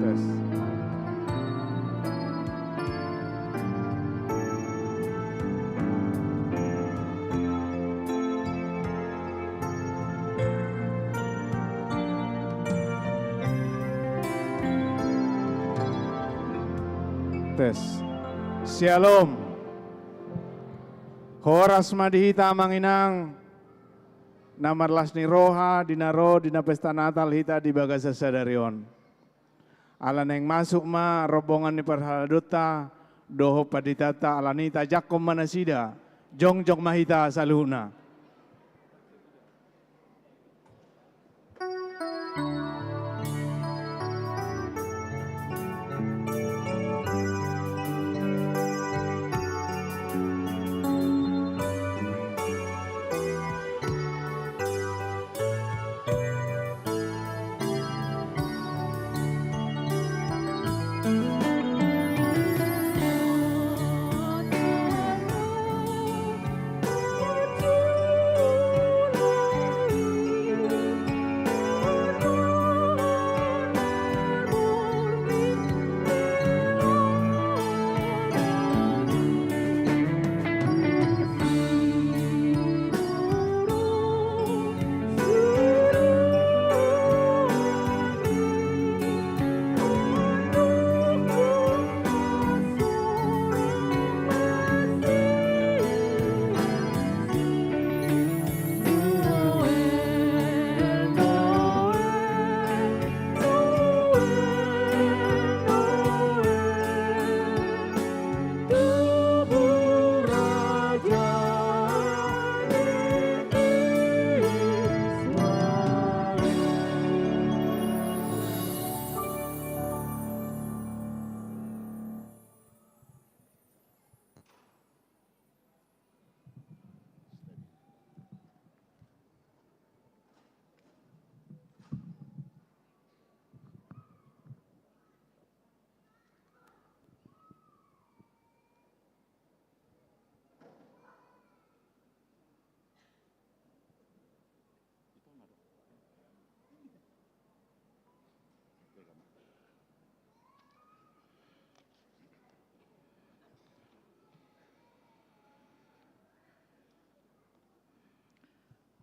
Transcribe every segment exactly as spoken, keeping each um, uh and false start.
Tes. Tes. Syalom. Horas ma di hita amang inang, na marlas ni roha, di na ro di na pesta Natal hita di bagasan sadari on. Ala naeng masuk ma rombongan ni parhaladonta dohot panditanta, alani i tajangkon ma nasida, jongjong ma hita saluhutna.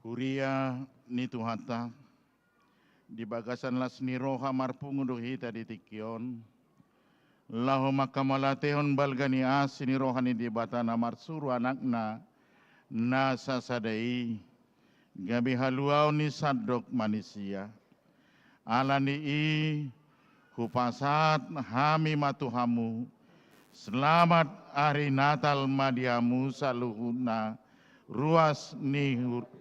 Huria ni Tuhanta, di bagasan las ni roha marpungu do hita di tingki on, laho manghamauliatehon balga ni asi ni roha ni Debata na marsuru Anakna na sasada i, gabe haluaon ni sandok manisia. Ala ni i, hupasahat hami ma tu hamu, selamat ari Natal ma di hamu saluhutna, ruas ni hur-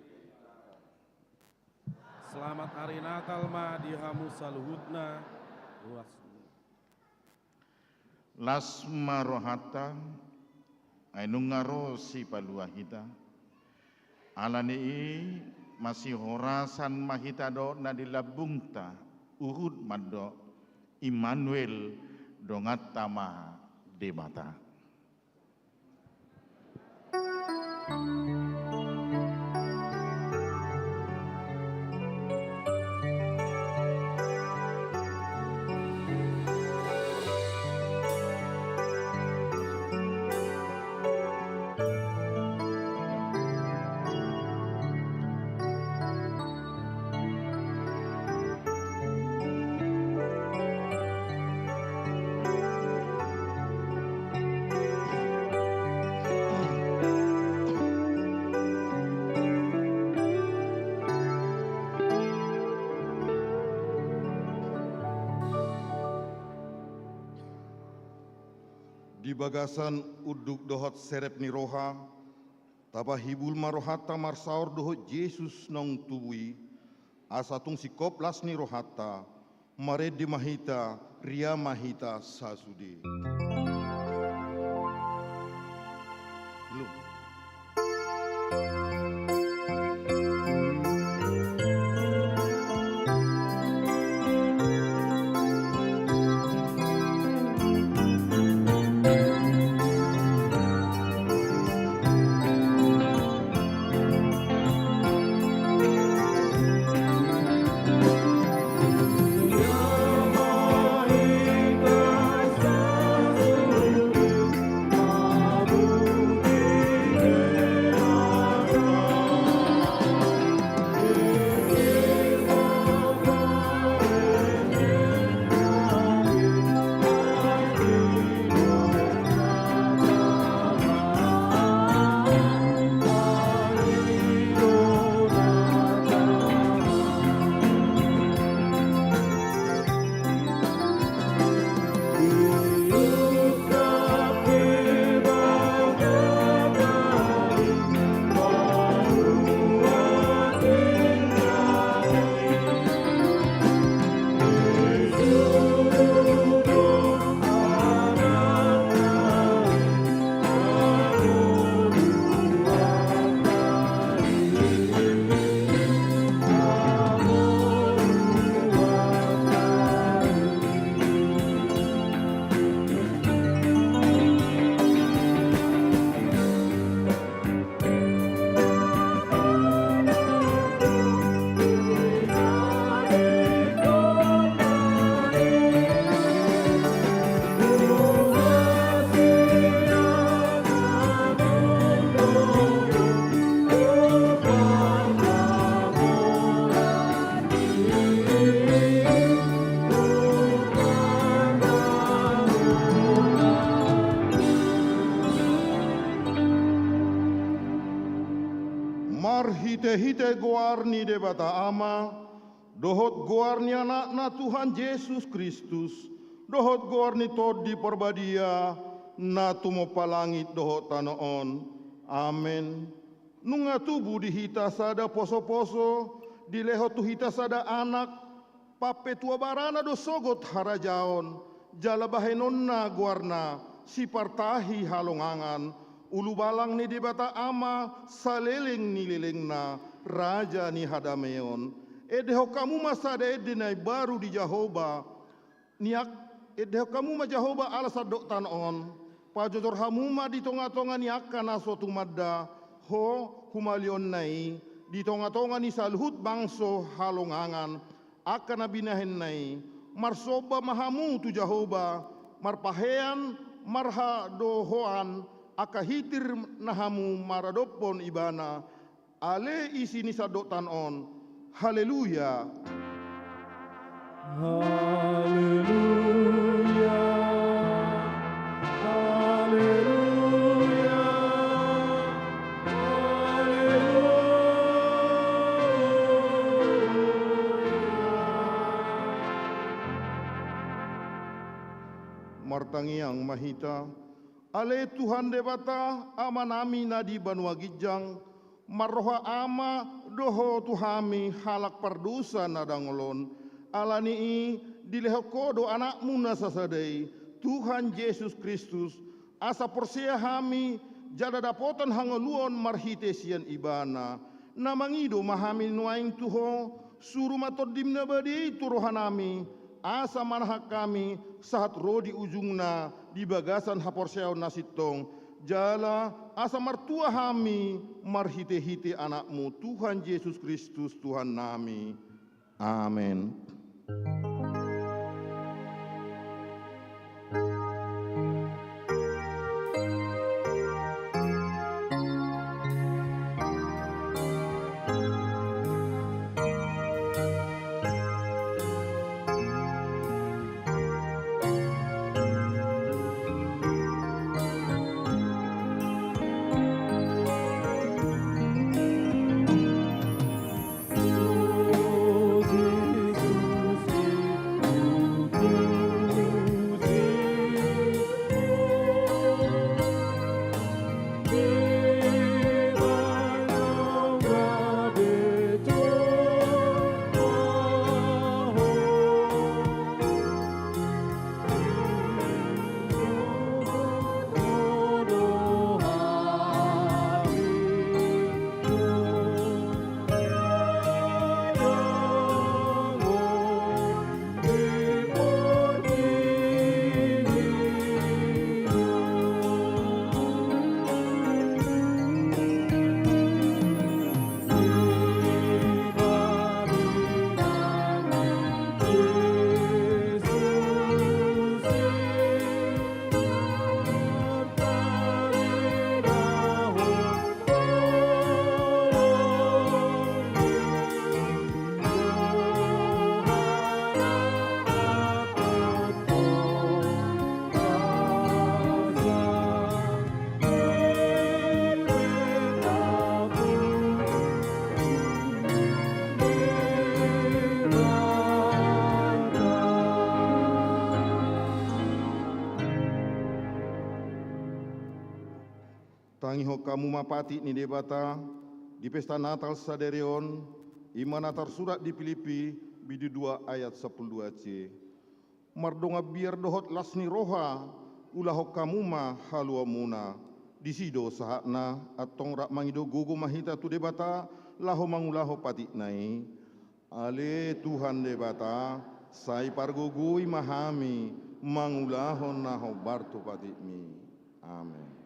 Selamat ari Natal ma di hamu saluhutna, ruas ni Las ma rohanta, ai nunga ro Sipalua hita. Ala ni i masihorasan ma hita dohot na di lambungta, huhut mandok, Immanuel, donganta ma Debata. Di bagasan unduk dohot serep ni roha, tapahibul ma rohanta marsaor dohot Jesus naung tubu i, asa tung singkop las ni rohanta, marende ma hita, ria ma hita sasude. Belum. Marhite-hite goar ni Debata Ama, dohot goar ni Anakna Tuhan Jesus Kristus, dohot goar ni Tondi Parbadia, na tumompa langit dohot tano on. Amen. Nunga tubu di hita sada poso-poso, dilehon tu hita sada Anak, pampetuabarana do sogot harajaon, jala bahenonna goarna, Sipartahi Halongangan, Ulubalang ni Debata Ama, Saleleng ni lelengna, Raja ni hadameon. Endehon hamu ma sada ende na imbaru di Jahowa, niak, endehon hamu ma Jahowa ala sandok tano on, pajojor hamu ma di tonga-tonga ni angka na so tumanda, ho, humalionna i, di tonga-tonga ni saluhut bangso halongangan, angka na binahenna i, marsomba ma hamu tu Jahowa, marpahean, marhadohoan, angka hitir na hamu maradophon Ibana, ale isi ni sandok tano on. Haleluya. Haleluya. Haleluya. Haleluya. Martangiang ma hita. Ale Tuhan Debata, Amanami na di banua ginjang, marroha Ama do Ho tu hami halak pardosa na dangol on. Ala ni i, dilehon Ho do Anakmu na sasada i, Tuhan Jesus Kristus, asa porsea hami, jala dapotan hangoluan marhite sian Ibana. Na mangido ma hami nuaeng tu Ho, suru ma Tondim na badia i tu rohanami, asa manahan hami sahat ro di ujungna di bagasan haporseaon na sintong, jala asa martua hami marhite-hite Anakmu, Tuhan Jesus Kristus, Tuhannami. Amen. Tangihon hamu ma patik ni Debata di pesta Natal sadari on, i ma na tarsurat di Pilippi bindu dua ayat sampulu dua C. Mardongan biar dohot las ni roha, ulahon hamu ma haluaonmuna. Disi do sahatna, antong rap mangido gogo ma hita tu Debata, laho mangulahon patikna i. Ale Tuhan Debata, sai pargogoi ma hami, mangulahon na hombar tu patikmi. Amen.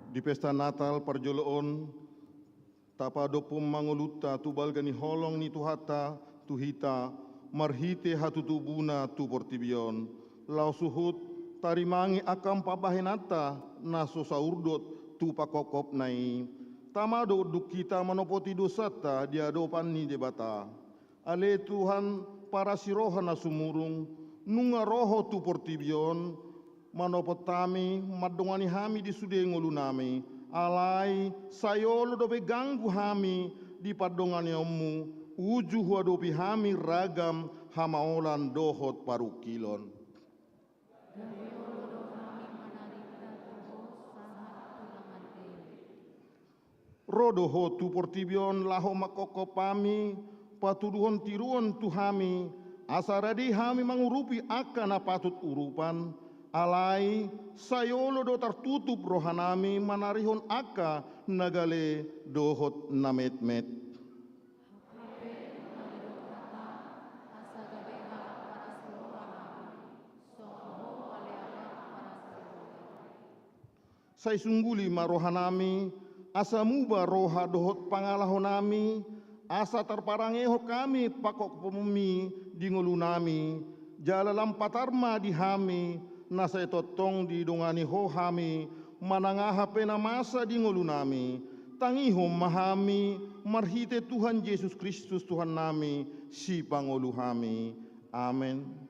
Di pesta Natal parjolo on, tapadophon ma ngolunta tu balga ni holong ni Tuhanta tu hita, marhite hatutubuna tu portibi on, laos huhut tarimangi angka pambahenanta na so saurdot tu panghophopna i. Tama do unduk hita manopoti dosanta di adopan ni Debata. Ale Tuhan, parasi roha na sumurung, nunga ro Ho tu portibi on, manopot hami, mandongani hami di sude ngolunami, alai sai olo dope ganggu hami di pandonganionmu, uju huadopi hami ragam hamaolan dohot parungkilon. Gabe olo do hami manarinda tu Ho sahat tu na mandele. Ro do Ho tu portibi on laho manghophop hami, patuduhon tiruon tu hami, asa rade hami mangurupi angka na patut urupan, alai sai olo do tartutup rohanami manarihon angka na gale dohot na metmet. Hape hudok ma di hata, asa gabe halak paras roha hami, songon Ho ale Ama paras roha. Sai sungguli ma rohanami, asa muba roha dohot pangalahonami, asa tarparangehon hami panghophopmi di ngolunami, jala lam patar ma di hami, na sai tongtong didongani Ho hami, manang aha pe na masa di ngolunami. Tangihon ma hami, marhite Tuhan Jesus Kristus Tuhannami, Sipangolu hami. Amen.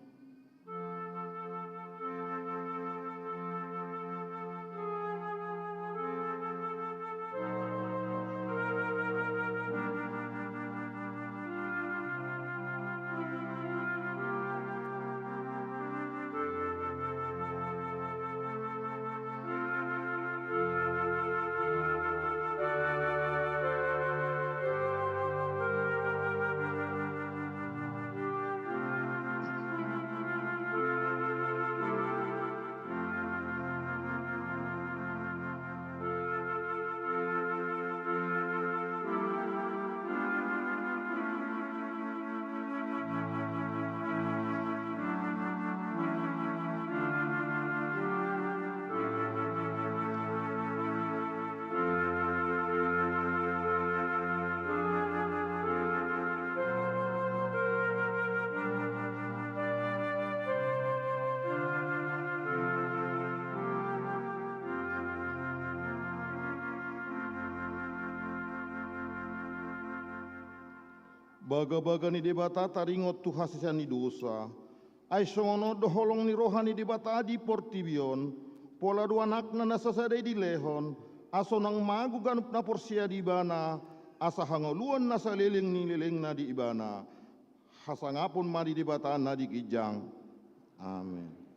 Bagabaga ni Debata taringot tu hasesaan ni dosa. Ai songon on do holong ni roha ni Debata di portibi on, pola do Anakna na sasada i dilehon, asa unang mago ganup na porsea di Ibana, asa hangoluan na saleleng ni lelengna di Ibana. Hasangapon ma di Debata na di ginjang. Amen.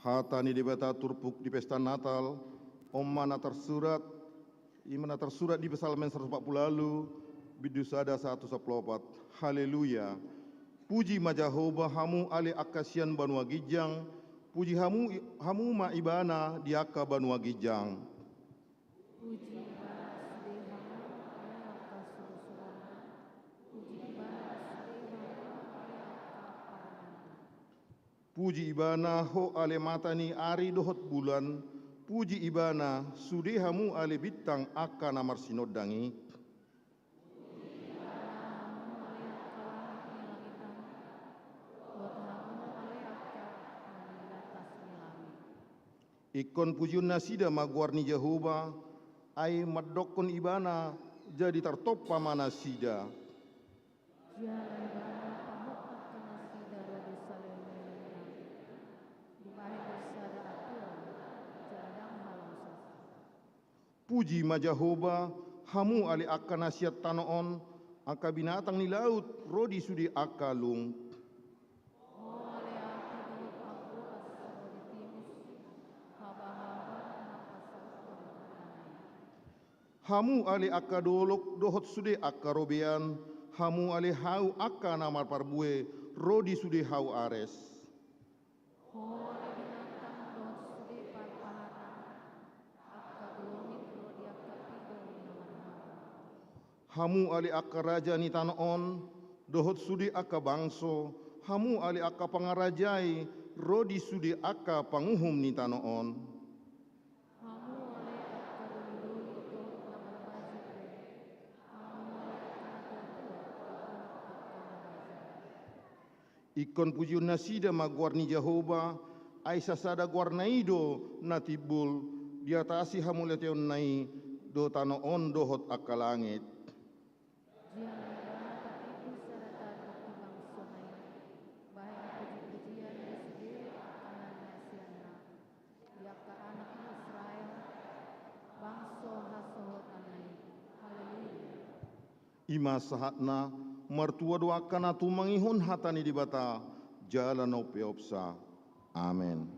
Hata ni Debata turpuk di pesta Natal, on ma na tarsurat, i ma na tarsurat di Psalmen saratus opat pulu ualu, bindu sada sahat tu sampulu opat. Haleluya. Puji ma Jahowa, hamu ale angka sian banua ginjang, puji hamu, hamu ma Ibana di angka banua ginjang. Puji Ibana sude hamu ale angka surusuruanna, puji Ibana sude hamu ale angka parananna. Puji Ibana ho ale mata ni ari dohot bulan, puji Ibana sude hamu ale bintang angka na marsinondang i. Puji Ibana hamu ale angka langit ni langit an, dohot hamu ale angka na di atas ni langit. Ingkon pujion nasida ma goar ni Jahowa, ai mandokkon Ibana, jadi tartompa ma nasida. Jala Ibana pahot angka nasida ro di salelenglelengna, dibahen do sada aturan, jala ndang halosa. Puji ma Jahowa, hamu ale angka na sian tano on, angka binatang ni laut ro di sude angka lung. Ho ale api dohot pambolas ro di timus, habahaba na pasauthon hatana i. Hamu ale angka dolok dohot sude angka robean, hamu ale hau angka na marparbue ro di sude hau Ares. Ho ale binatang dohot sude parpahatan, angka golomit ro di angka pidong na marhaha. Hamu ale angka raja ni tano on, dohot sude angka bangso, hamu ale angka pangarajai ro di sude angka panguhum ni tano on. Hamu ale angka dolidoli dohot na marbaju be, hamu ale angka na tuatua dohot angka na bajang. Ingkon pujion nasida ma goar ni Jahowa, ai sasada goarna i do na timbul, diatasi hamauliateonna i do tano on dohot angka langit. Jala Ibana patimbul sada tanduk di bangsona i, bahen pujipujian di sude angka na niasianna, di angka anak ni Israel, bangso hasohotanna i. Haleluya. I ma sahatna, martua do angka na tumangihon hata ni Debata, jala na umpeopsa. Amen.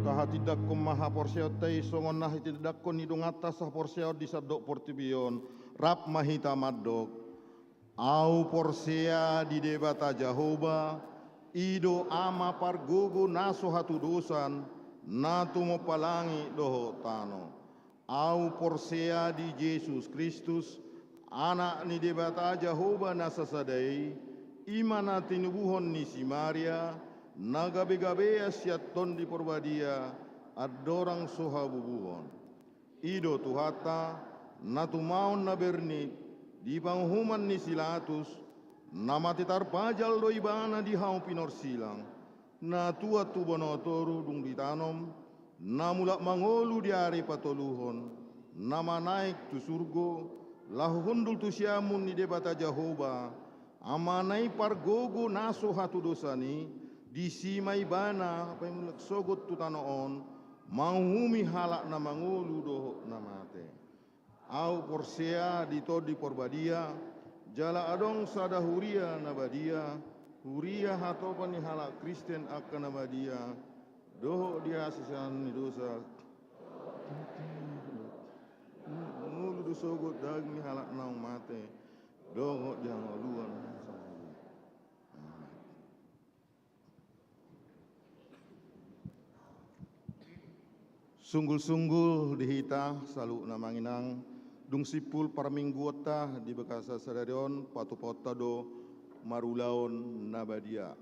Tahatindangkon ma haporseaonta i songon na hatitindanghon ni donganta sahaporseaon di sandok portibi on, rap ma hita mandok. Ahu porsea di Debata Jahowa, i do Ama pargogo na so hatudosan, na tumompa langit dohot tano. Ahu porsea di Jesus Kristus, Anak ni Debata Jahowa na sasada i, i ma na tinubuhon ni si Maria, na gabegabean sian Tondi Parbadia, andorang so habubuhon. I do Tuhanta, na tumaon na bernit, di panguhuman ni si Latus, na mate tarpajal do Ibana di hau pinorsilang, na tuat tu banua toru dung ditanom, na mulak mangolu di ari patoluhon, na manaek tu surgo, laho hundul tu siamun ni Debata Jahowa, Amana i pargogo na so hatudosan i, disi ma ibana paimulak sogot tu tano on, manguhumi halak na mangolu dohot na mate. Ahu porsea di Tondi Parbadia, jala adong sada huria na badia, huria hatopan ni halak Kristen angka na badia, dohot di hasesaan ni dosa. Mangolu do sogot daging ni halak naung mate, dohot di hangoluan. Amen. Sunggul-sunggul di hita saluhutna, amang inang, dung simpul parmingguonta di bagasan sadari on, patupaonta do marulaon na badia.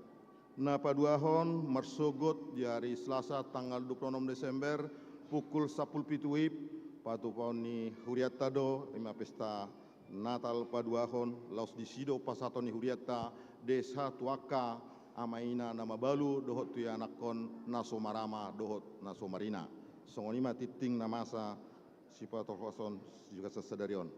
Na paduahon marsogot di ari Selasa tanggal dua puluh enam Desember pukul sampulu pitu WIB, patupaon ni hurianta do, i ma pesta Natal paduahon, laos disi do pasahaton ni hurianta, desa tu angka ama ina na mabalu dohot tu ianakhon na so marama dohot na so marina. Songon i ma tingting na masa sipatorhason di bagasan sadari on.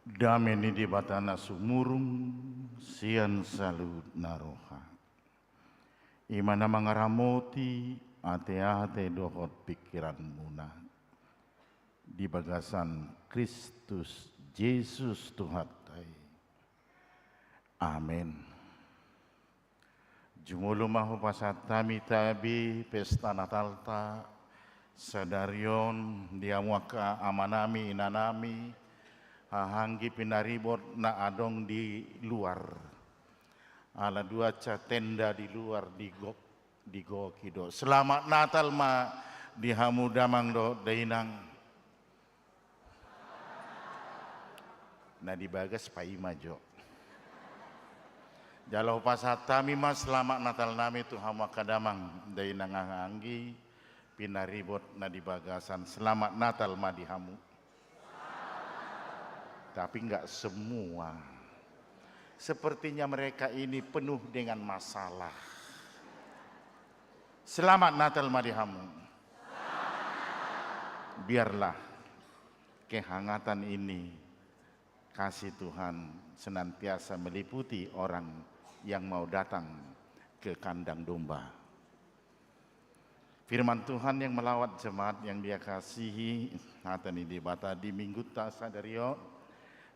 Dame ni Debata na sumurung sian saluhutna roha, i ma na mangaramoti ateate dohot pingkiranmuna di bagasan Kristus Jesus Tuhanta i. Amen. Jumolo ma hupasahat hami tabe pesta Natalta sadari on di hamu angka amanami, inanami, haha anggi pinaribot na adong di luar. Ala duansa tenda di luar digok, digoki do. Selamat Natal ma di hamu damang dohot dainang. Na di bagas paima jo. Jala hupasahat hami ma selamat Natal nami tu hamu angka damang dainang, haha anggi pinaribot na di bagasan. Selamat Natal ma di hamu. Tapi nggak semua. Sepertinya mereka ini penuh dengan masalah. Selamat Natal ma di hamu. Biarlah kehangatan ini, kasih Tuhan senantiasa meliputi orang yang mau datang ke kandang domba. Firman Tuhan yang melawat jemaat yang Dia kasihi, hata ni Debata di Minggunta sadari on,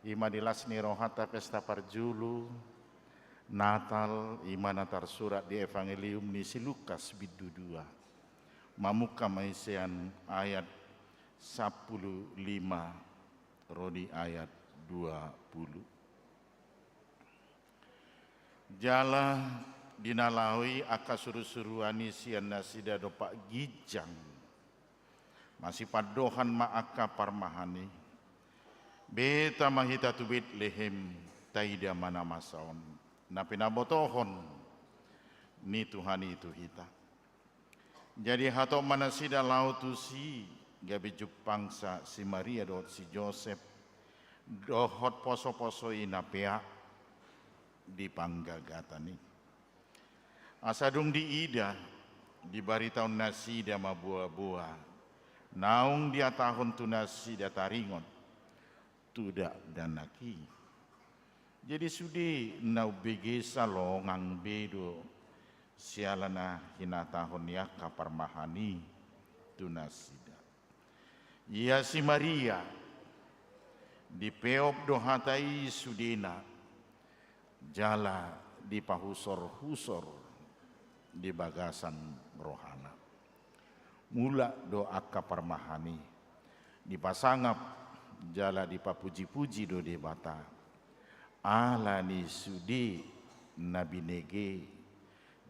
i ma di las ni rohanta pesta parjolo Natal, i ma na tarsurat di Evangelium ni si Lukas bindu dua. Mamungka ma i sian ayat sampulu lima ro di ayat dua pulu. Jala di na laho i angka surusuruan i sian nasida dompak ginjang, masipandohan ma angka parmahan i: Beta ma hita tu Betlehem, taida ma na masa on, na pinabotohon ni Tuhan i tu hita. Jadi hatop ma nasida laho tusi, gabe jumpangsa si Maria dohot si Josep dohot posoposo i na peak di panggagatan i. Asa dung diida, dibaritahon nasida ma boaboa naung dihatahon tu nasida taringot tu dakdanak i. Jadi sude na umbegesa longang be do siala na hinatahon ni angka parmahan i tu nasida. Ia si Maria, dipeop do hata i sudena, jala dipahusorhusor di bagasan rohana. Mulak do angka parmahan i, dipasangap jala dipapujipuji do Debata, ala ni sude na binege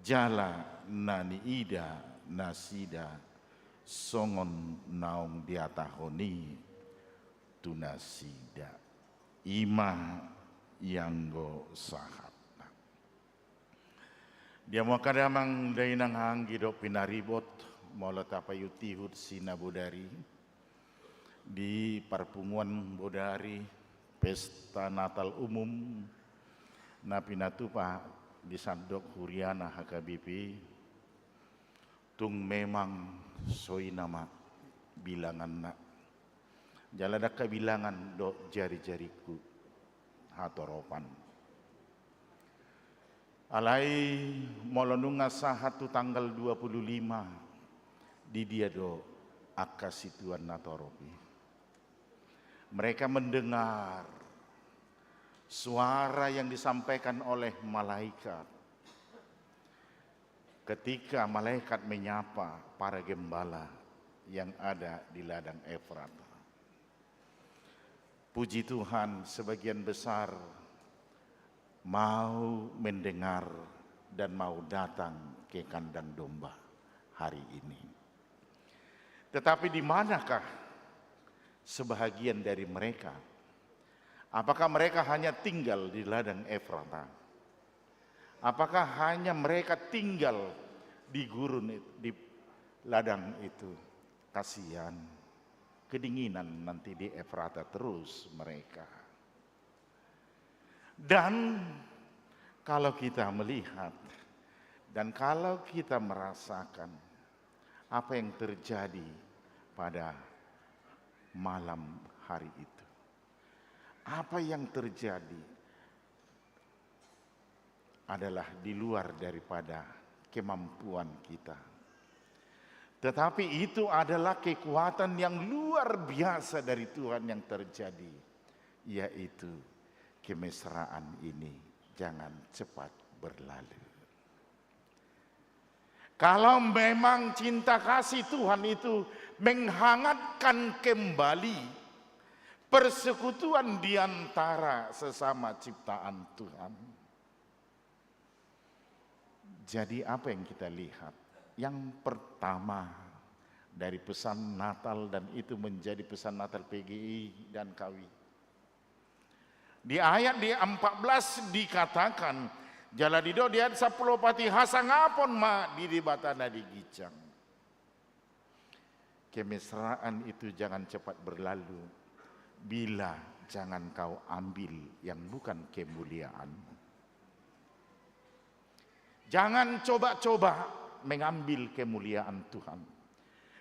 jala na niida nasida songon naung dihatahon i tu nasida. I ma ianggo sahatna. Di hamu angka damang dainang, haha anggi dohot pinaribot, molo tapaihutihut si na bodari, di parpunguan bodari, pesta Natal umum na pinatupa di sandok huriana H K B P, tung memang so i nama bilanganna. Jala ndang habilangan dohot jarijaringku hatoropan. Alai molo nunga sahat tu tanggal dua puluh lima, di dia do angka situan na torop i? Mereka mendengar suara yang disampaikan oleh malaikat. Ketika malaikat menyapa para gembala yang ada di ladang Efrata. Puji Tuhan, sebagian besar mau mendengar dan mau datang ke kandang domba hari ini. Tetapi di manakah sebahagian dari mereka? Apakah mereka hanya tinggal di ladang Efrata? Apakah hanya mereka tinggal di gurun it-, di ladang itu? Kasihan, kedinginan nanti di Efrata terus mereka. Dan kalau kita melihat dan kalau kita merasakan apa yang terjadi pada malam hari itu, Apa yang terjadi adalah di luar daripada kemampuan kita. Tetapi itu adalah kekuatan yang luar biasa dari Tuhan yang terjadi, yaitu kemesraan ini jangan cepat berlalu. Kalau memang cinta kasih Tuhan itu menghangatkan kembali persekutuan di antara sesama ciptaan Tuhan. Jadi apa yang kita lihat? Yang pertama dari pesan Natal, dan itu menjadi pesan Natal P G I dan K W I. Di ayat di empat belas dikatakan, jala didok di ayat sampulu opat i, hasangapon ma di Debata na di ginjang. Kemesraan itu jangan cepat berlalu, bila jangan kau ambil yang bukan kemuliaanmu. Jangan coba-coba mengambil kemuliaan Tuhan.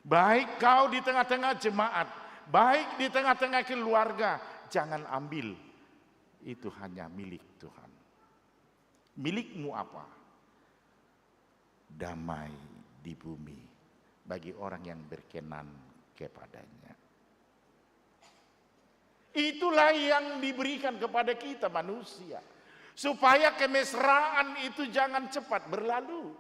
Baik kau di tengah-tengah jemaat, baik di tengah-tengah keluarga, jangan ambil. Itu hanya milik Tuhan. Milikmu apa? Damai di bumi bagi orang yang berkenan kepada-Nya. Itulah yang diberikan kepada kita manusia, supaya kemesraan itu jangan cepat berlalu,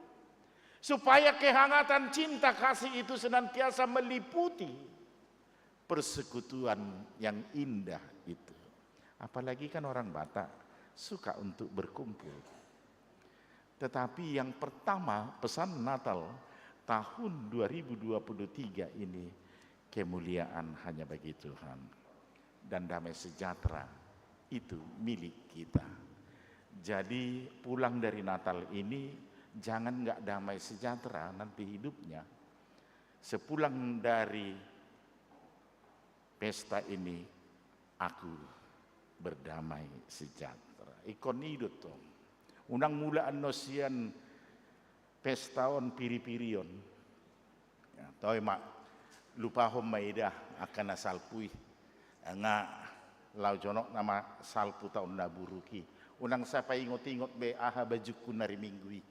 supaya kehangatan cinta kasih itu senantiasa meliputi persekutuan yang indah itu. Apalagi kan orang Batak suka untuk berkumpul. Tetapi yang pertama, pesan Natal tahun dua ribu dua puluh tiga ini, kemuliaan hanya bagi Tuhan. Dan damai sejahtera itu milik kita. Jadi pulang dari Natal ini, jangan nggak damai sejahtera nanti hidupnya. Sepulang dari pesta ini, aku berdamai sejahtera. Ingkon i do tong. Unang mula annon sian pesta on piri-pirion. Ya, toe ma, lupahon ma i da angka na salpu i. Nga laho jonok nama salpu taon na buruk i. Unang sai paingot-ingot be aha bajungku na di Minggu i.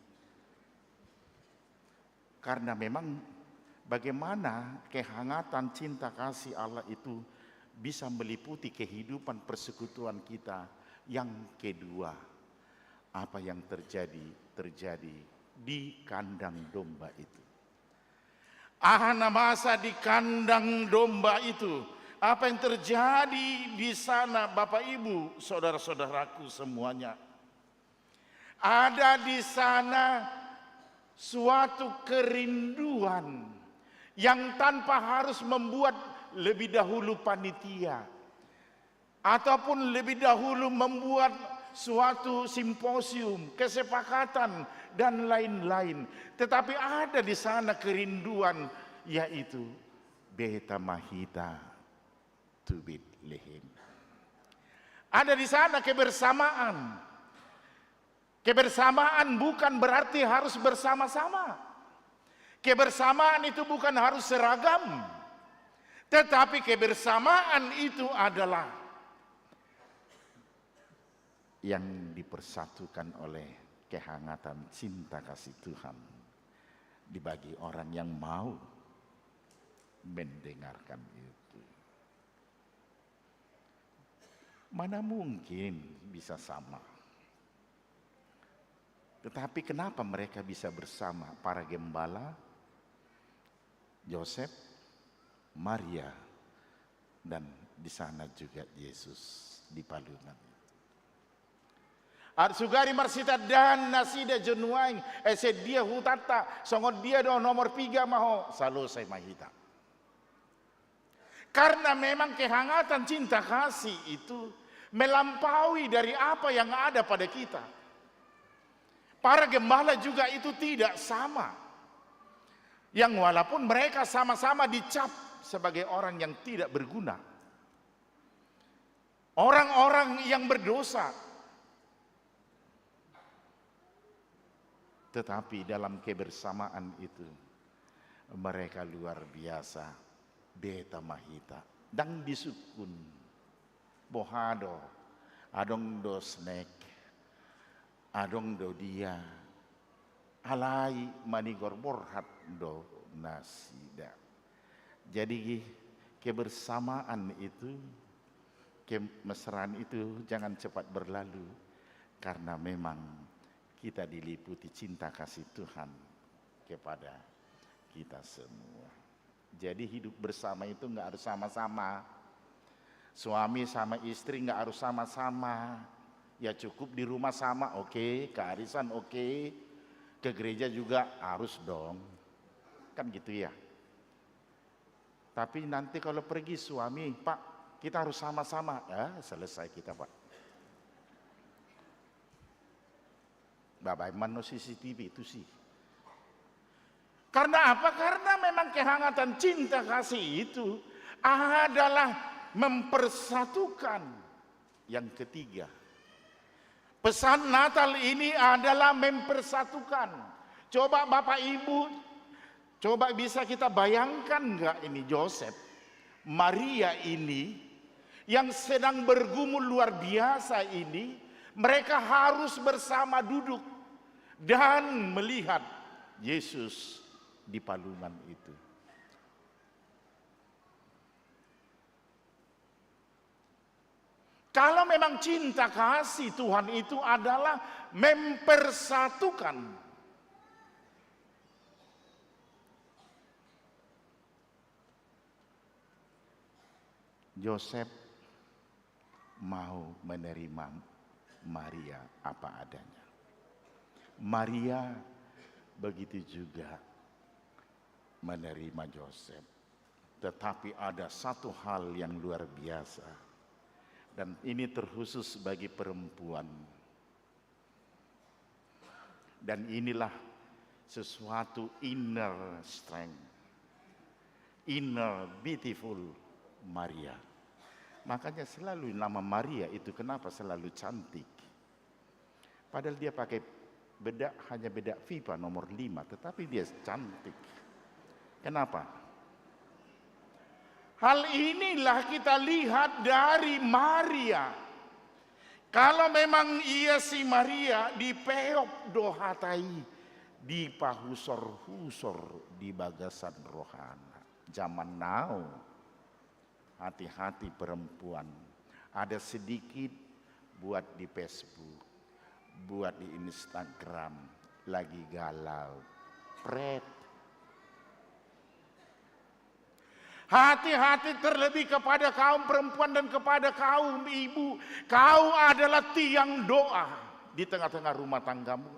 Karena memang bagaimana kehangatan cinta kasih Allah itu bisa meliputi kehidupan persekutuan kita. Yang kedua, apa yang terjadi, terjadi di kandang domba itu. Aha na masa di kandang domba itu? Apa yang terjadi di sana, Bapak Ibu, saudara-saudaraku semuanya? Ada di sana suatu kerinduan yang tanpa harus membuat lebih dahulu panitia ataupun lebih dahulu membuat suatu simposium, kesepakatan, dan lain-lain. Tetapi ada di sana kerinduan, yaitu Beta ma hita tu Betlehem. Ada di sana kebersamaan. Kebersamaan bukan berarti harus bersama-sama. Kebersamaan itu bukan harus seragam. Tetapi kebersamaan itu adalah yang dipersatukan oleh kehangatan cinta kasih Tuhan dibagi orang yang mau mendengarkan itu. Mana mungkin bisa sama? Tetapi kenapa mereka bisa bersama? Para gembala, Josep, Maria, dan di sana juga Yesus di palungan. Arsugari marsitandahan nasida jo nuaeng, ese dia hutanta, songon dia do, nomor piga ma ho, salosai ma hita. Karena memang kehangatan cinta kasih itu melampaui dari apa yang ada pada kita. Para gembala juga itu tidak sama. Yang walaupun mereka sama-sama dicap sebagai orang yang tidak berguna. Orang-orang yang berdosa. Tetapi dalam kebersamaan itu, mereka luar biasa. Beta ma hita. Ndang disungkun. Boha do, adong do snack, adong do dia, alai manigor borhat do nasida. Jadi kebersamaan itu, kemesraan itu jangan cepat berlalu, karena memang kita diliputi cinta kasih Tuhan kepada kita semua. Jadi hidup bersama itu nggak harus sama-sama. Suami sama istri nggak harus sama-sama. Ya cukup di rumah sama, oke, ke arisan oke, ke gereja juga harus dong. Kan gitu ya. Tapi nanti kalau pergi suami, "Pak, kita harus sama-sama." Ya, selesai kita, Pak. Bapak, emang no C C T V itu sih. Karena apa? Karena memang kehangatan cinta kasih itu adalah mempersatukan. Yang ketiga, pesan Natal ini adalah mempersatukan. Coba Bapak Ibu, coba bisa kita bayangkan nggak ini Joseph, Maria ini yang sedang bergumul luar biasa ini, mereka harus bersama duduk dan melihat Yesus di palungan itu. Kalau memang cinta kasih Tuhan itu adalah mempersatukan, Joseph mau menerima Maria apa adanya. Maria begitu juga menerima Joseph. Tetapi ada satu hal yang luar biasa, dan ini terkhusus bagi perempuan. Dan inilah sesuatu inner strength, inner beautiful Maria. Makanya selalu nama Maria itu kenapa selalu cantik. Padahal dia pakai bedak, hanya bedak Viva nomor lima, tetapi dia cantik. Kenapa? Hal inilah kita lihat dari Maria. Kalau memang ia si Maria dipeop do hata i, dipahusor-husor di bagasan rohana. Zaman now, hati-hati perempuan. Ada sedikit buat di Facebook, buat di Instagram, lagi galau. Pret. Hati-hati terlebih kepada kaum perempuan dan kepada kaum ibu. Kau adalah tiang doa di tengah-tengah rumah tanggamu.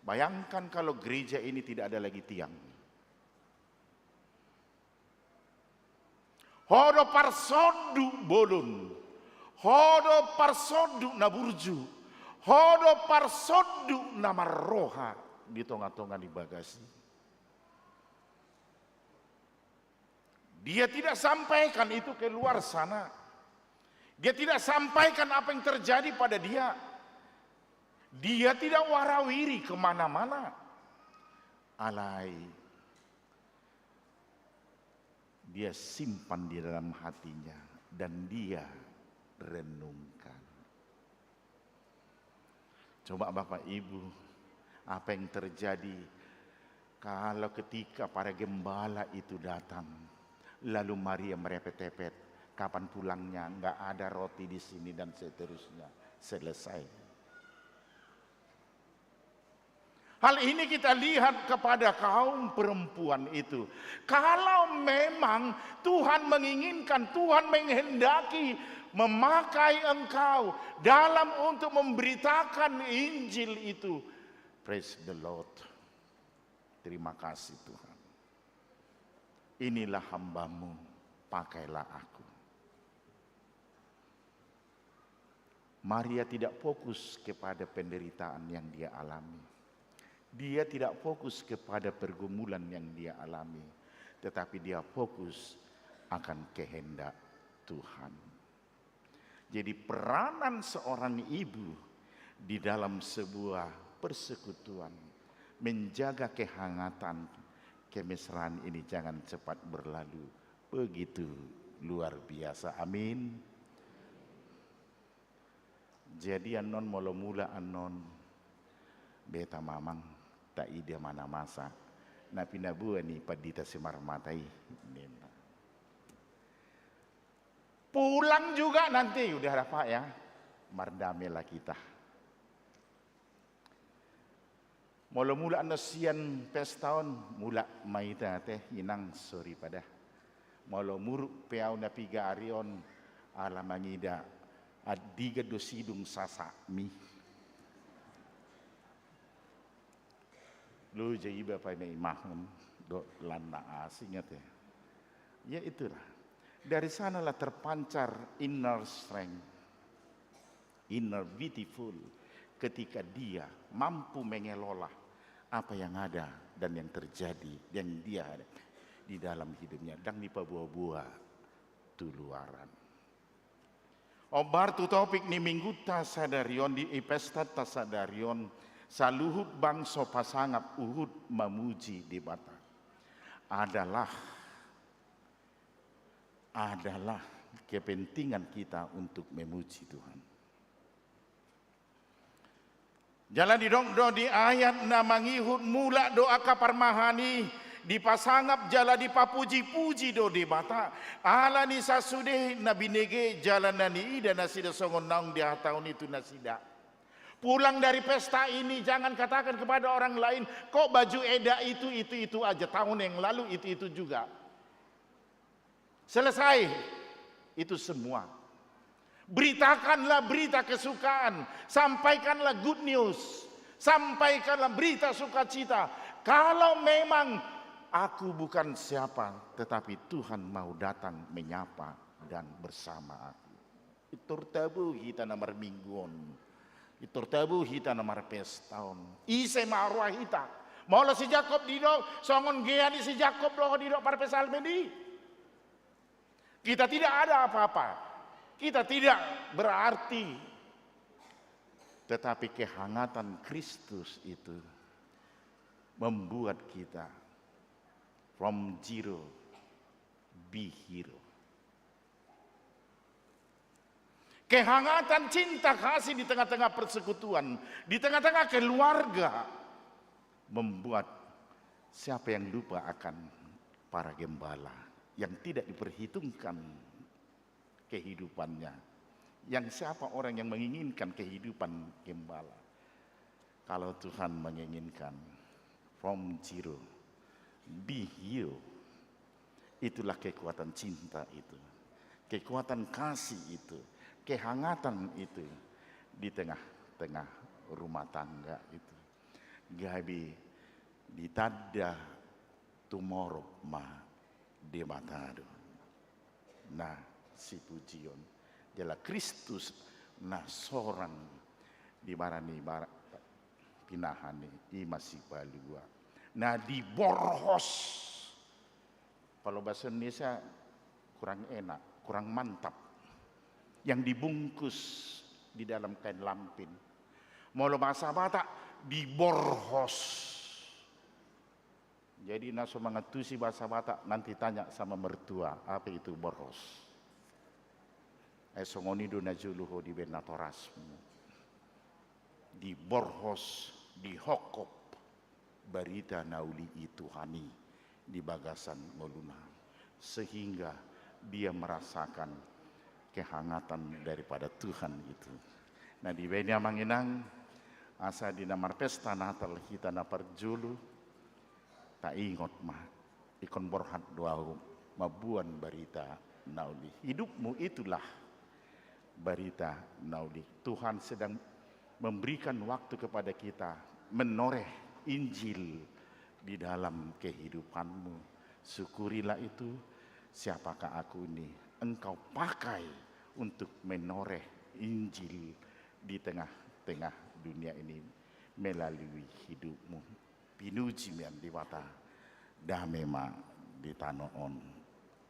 Bayangkan kalau gereja ini tidak ada lagi tiang. Ho do parsonduk bolon, ho do parsonduk na burju, ho do parsonduk na marroha di tonga-tonga ni bagasi. Dia tidak sampaikan itu keluar sana. Dia tidak sampaikan apa yang terjadi pada dia. Dia tidak warawiri kemana-mana. Alai dia simpan di dalam hatinya dan dia renungkan. Coba Bapak Ibu, apa yang terjadi kalau ketika para gembala itu datang, lalu Maria merepet-epet, kapan pulangnya, nggak ada roti di sini dan seterusnya. Selesai. Hal ini kita lihat kepada kaum perempuan itu. Kalau memang Tuhan menginginkan, Tuhan menghendaki memakai engkau dalam untuk memberitakan Injil itu, praise the Lord. Terima kasih Tuhan. Inilah hamba-Mu, pakailah aku. Maria tidak fokus kepada penderitaan yang dia alami. Dia tidak fokus kepada pergumulan yang dia alami. Tetapi dia fokus akan kehendak Tuhan. Jadi peranan seorang ibu di dalam sebuah persekutuan, menjaga kehangatan, kemesraan ini jangan cepat berlalu. Begitu luar biasa. Amin. Jadi annon molo mulak annon, beta mamang, taida ma na masa na pinaboa ni pandita Simarmata i, ninna. Pulang juga nanti, udah lah Pak ya, mardamailah kita. Molo mulak annon sian pesta on, mulak ma hita ate inang, soripada. Molo muruk pe au na piga ari on, ala mangida andigan do sidung sasakmi. Loja iba paima imahon dohot lan na asing ate. Ya itulah. Dari sanalah terpancar inner strength, inner beautiful, ketika dia mampu mengelola apa yang ada dan yang terjadi, yang dia hadapi di dalam hidupnya, ndang dipaboa-boa tu luaran. Ombar tu topik ni minggunta sadari on, di pestanta sadari on, saluhut bangso pasangap huhut mamuji Debata. Adalah, adalah kepentingan kita untuk memuji Tuhan. Jala didok do di ayat na mangihut, mulak do angka parmahan i, dipasangap jala dipapuji-puji do Debata, ala ni sasude na binege jala na niida nasida songon naung dihatahon i tu nasida. Pulang dari pesta ini, jangan katakan kepada orang lain, "Kok baju Eda itu, itu, itu aja, tahun yang lalu itu, itu juga." Selesai itu semua. Beritakanlah berita kesukaan, sampaikanlah good news, sampaikanlah berita sukacita. Kalau memang aku bukan siapa, tetapi Tuhan mau datang menyapa dan bersama aku. Pintor tabo hita na marminggu on. Pintor tabo hita na marpesta on. Ise ma roha hita? Molo si Jakob didok, songon gea ni si Jakob do ho didok parpsalmen i. Kita tidak ada apa-apa. Kita tidak berarti. Tetapi kehangatan Kristus itu membuat kita from zero be hero. Kehangatan cinta kasih di tengah-tengah persekutuan, di tengah-tengah keluarga, membuat siapa yang lupa akan para gembala, yang tidak diperhitungkan kehidupannya, yang siapa orang yang menginginkan kehidupan gembala. Kalau Tuhan menginginkan, from zero, be hero. Itulah kekuatan cinta itu, kekuatan kasih itu, kehangatan itu di tengah-tengah rumah tangga itu. Gabe ditanda tumorop ma Debata do na sipujion. Jala Kristus na sorang di barani bara pinahan i, i ma sipalua. Na diborhos. Kalau bahasa Indonesia kurang enak, kurang mantap. Yang dibungkus di dalam kain lampin. Molo bahasa Batak, diborhos. Jadi na so mangantusi bahasa Batak, nanti tanya sama mertua, apa itu borhos. Eh, songon i do na jolo ho dibaen natorasmu. Diborhos, dihongkop barita na uli i Tuhan i di bagasan ngoluna, sehingga dia merasakan kehangatan daripada Tuhan itu. Na dibaen i amang inang, asa di na marpesta Natal hita na parjolo, taingot ma, ingkon borhat do ahu mamboan barita na uli. Hidupmu itulah barita na uli. Tuhan sedang memberikan waktu kepada kita menoreh Injil di dalam kehidupanmu. Syukurilah itu. Siapakah aku ini? Engkau pakai untuk menoreh Injil di tengah-tengah dunia ini melalui hidupmu. Pinuji ma Debata, dame ma di tano on.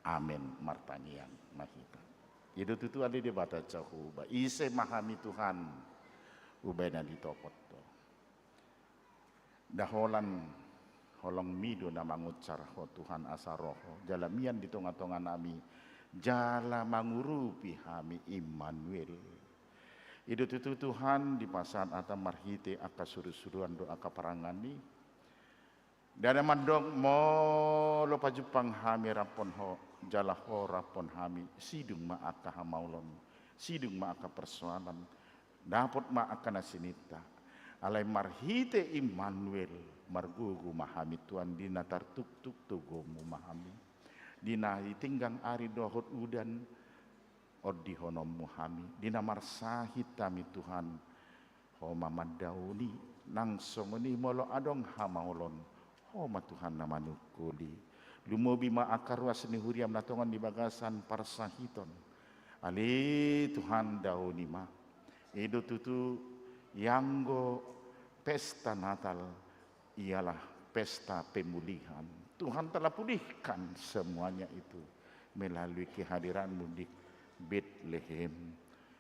Amen. Martangiang ma hita. I do tutu ale Debata Jahowa, ise ma hami Tuhan, umbahen na ditopot Ho. Nda holan holongmi do na manguncar Ho Tuhan asa ro Ho jala mian di tonga-tonga nami, jala mangurupi hami Immanuel. I do tutu Tuhan, dipasahat hata marhite angka surusuruan dohot angka parangan i. Ndada mandok molo pajumpang hami raphon Ho, jala Ho raphon hami, sidung ma angka hamaolon, sidung ma angka persoalan, dapot ma angka na sininta. Alai marhite Immanuel, margogo ma hami Tuhan, di na tartuktuk tu gogoMu ma hami. Di na ditinggang ari dohot udan, ondihononMu hami. Di na marsahit hami Tuhan, Ho ma mandaoni. Nang songon i molo adong hamaolon, Ho ma Tuhan na manungkuli. Lumobi ma angka ruas ni huriaM na tongon di bagasan parsahiton. Ale Tuhan, daoni ma. I do tutu, ianggo pesta Natal ialah pesta pemulihan. Tuhan telah pulihkan semuanya itu melalui kehadiran-Mu di Betlehem.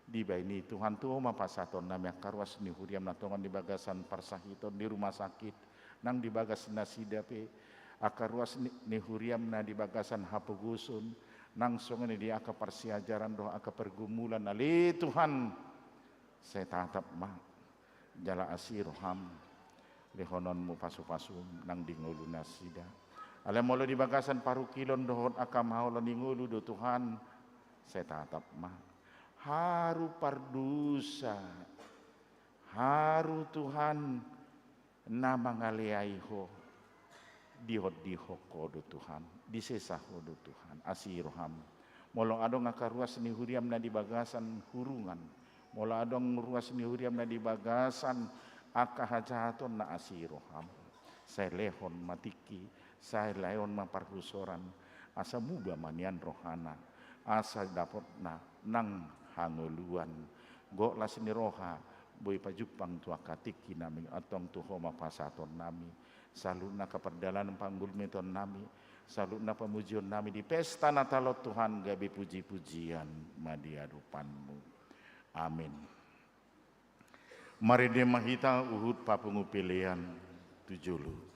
Dibahen i Tuhan, tu Ho ma pasahatonnami angka ruas ni huriaM na tongon di bagasan parsahiton di rumah sakit, nang di bagas nasida pe, angka ruas ni, ni huriaM na di bagasan hapogoson, nang songon i di angka parsiajaran dohot angka pergumulan, ale Tuhan, sai tatap ma. Jala asi rohaM, lehononMu pasupasuM nang di ngolu nasida. Alai molo di bagasan parungkilon dohot angka hamaolon ni ngolu do Tuhan, sai tatap ma. Haru pardosa, haru Tuhan na mangaleai Ho, diondihon Ho do Tuhan, disesa Ho do Tuhan, asi rohaM. Molo adong angka ruas ni huriaM na di bagasan hurungan, molo adong ruas ni huriaM na di bagasan angka hajahaton, na asi rohaM, sai lehon ma tingki, sai lehon ma parhusoran, asa muba ma nian rohana, asa dapotna nang hangoluan. Gok las ni roha, boi pajumpang tu angka tingkinami, antong tu Ho ma pasahatonnami. Saluhutna angka pardalanan panggulmitonnami, saluhutna pamujionnami di pesta Natal on Tuhan, gabe pujipujian ma di adopanMu. Amin. Marende ma hita huhut papungu pelean tu jolo.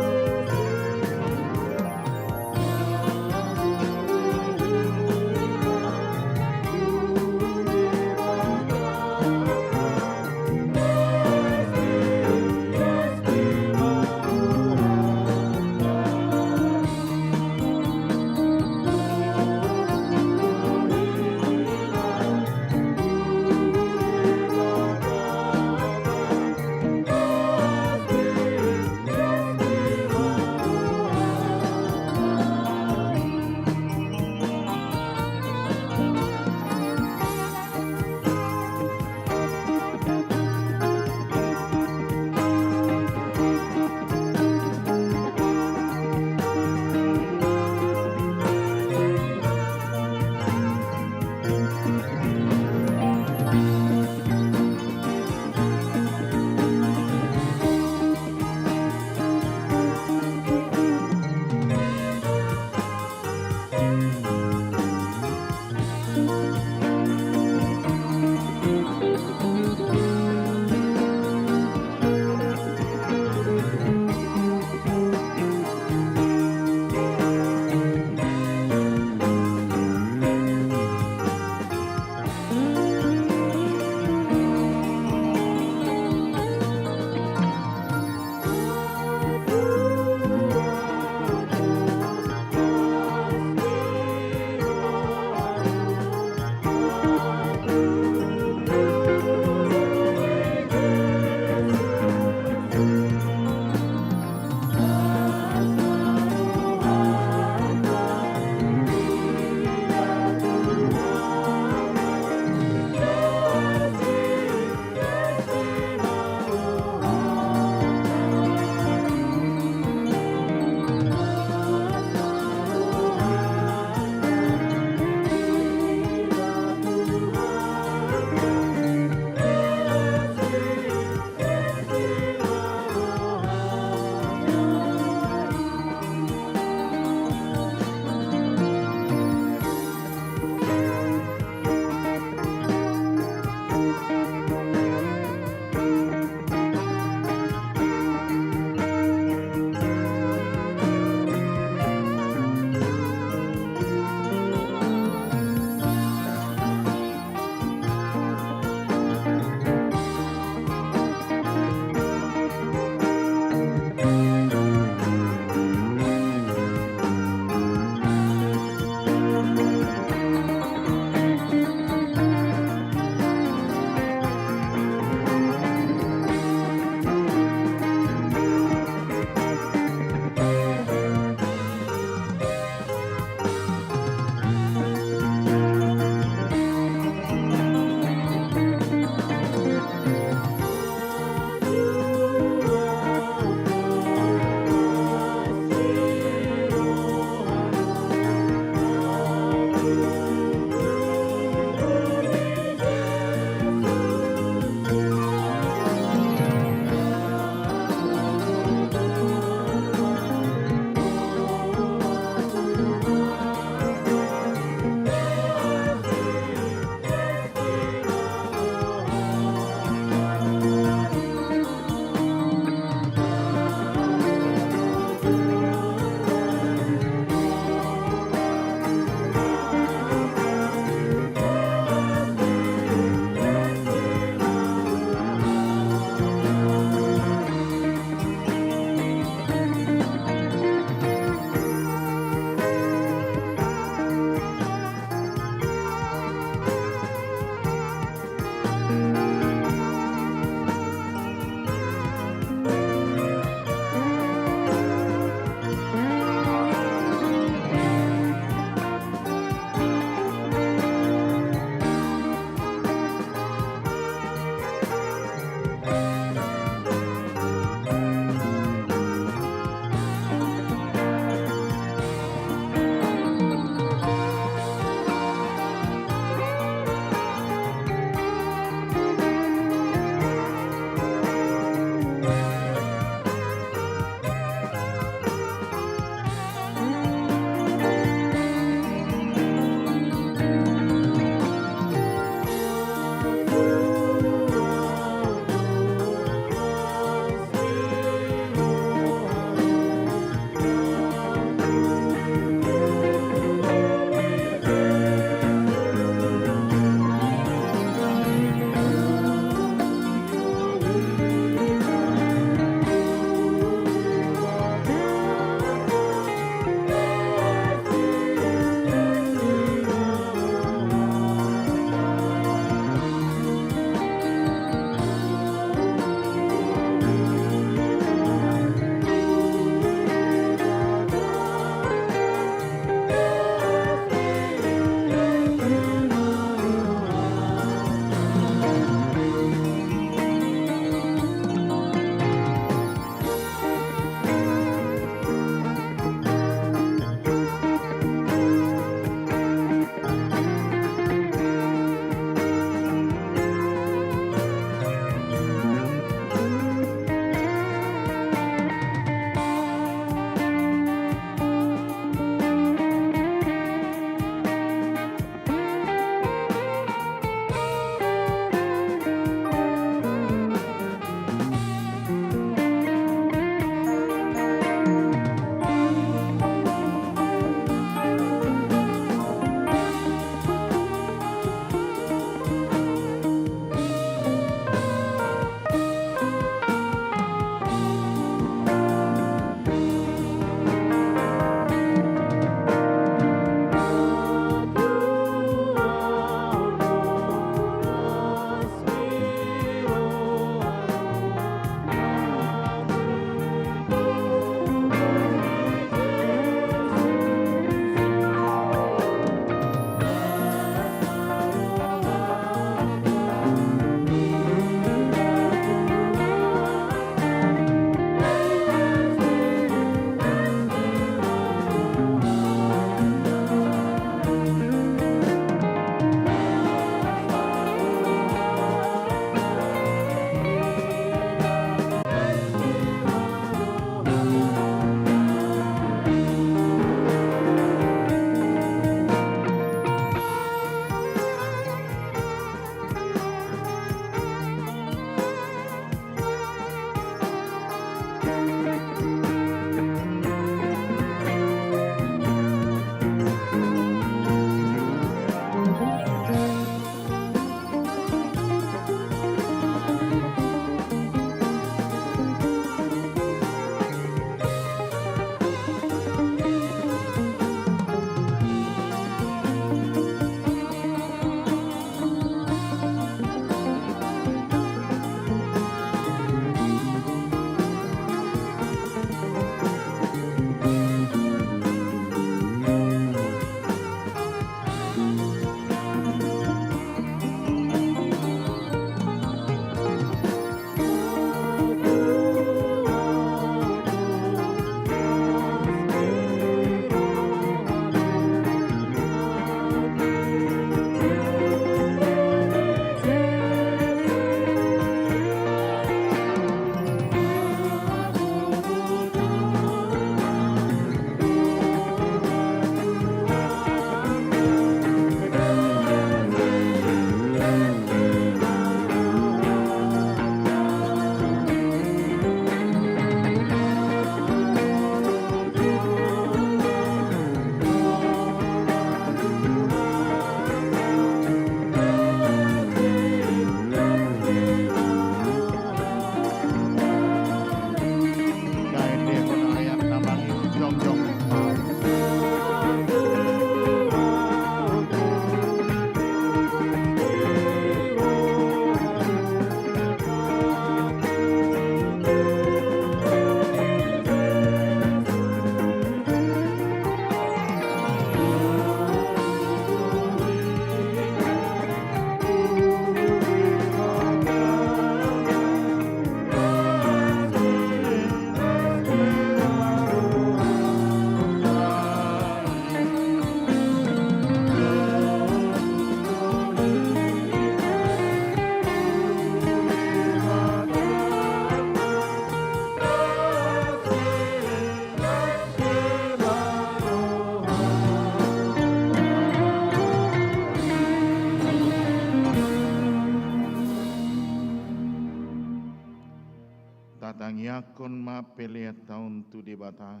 Tangiangkon ma peleanta on tu Debata.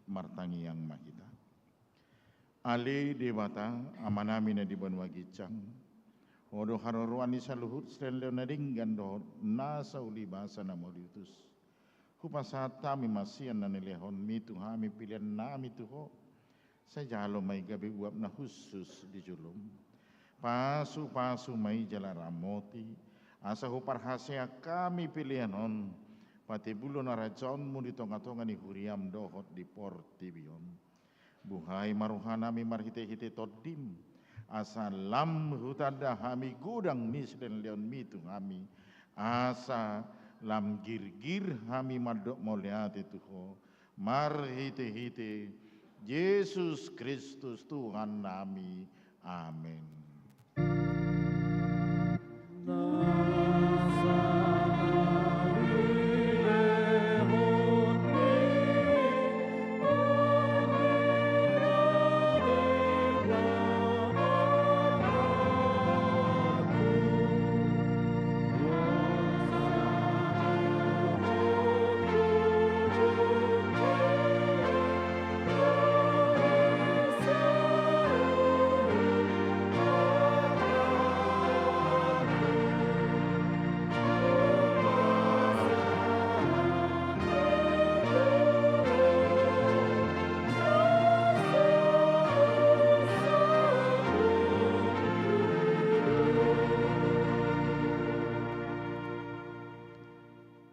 Martangiang ma hita. Ale Debata, Amanami na di banua ginjang, Ho do haroroan ni saluhut silehonlehon na denggan dohot nasa uli basa na mauliutus. Hupasahat hami ma sian na nilehonMi tu hami peleannami tu Ho. Sai jalo ma i gabe uap na hushus di jolom. Pasupasu ma i jala ramoti, asa huparhaseang hami pelean on patebulhon harajaonMu di tongatonga ni huriaM dohot di portibi on. Buhai ma rohanami marhitehite TondiM, asa lam hutanda hami godang ni silehonlehonMi tu hami, asa lam girgir hami mandok mauliate tu Ho, marhitehite Jesus Kristus Tuhannami. Amen.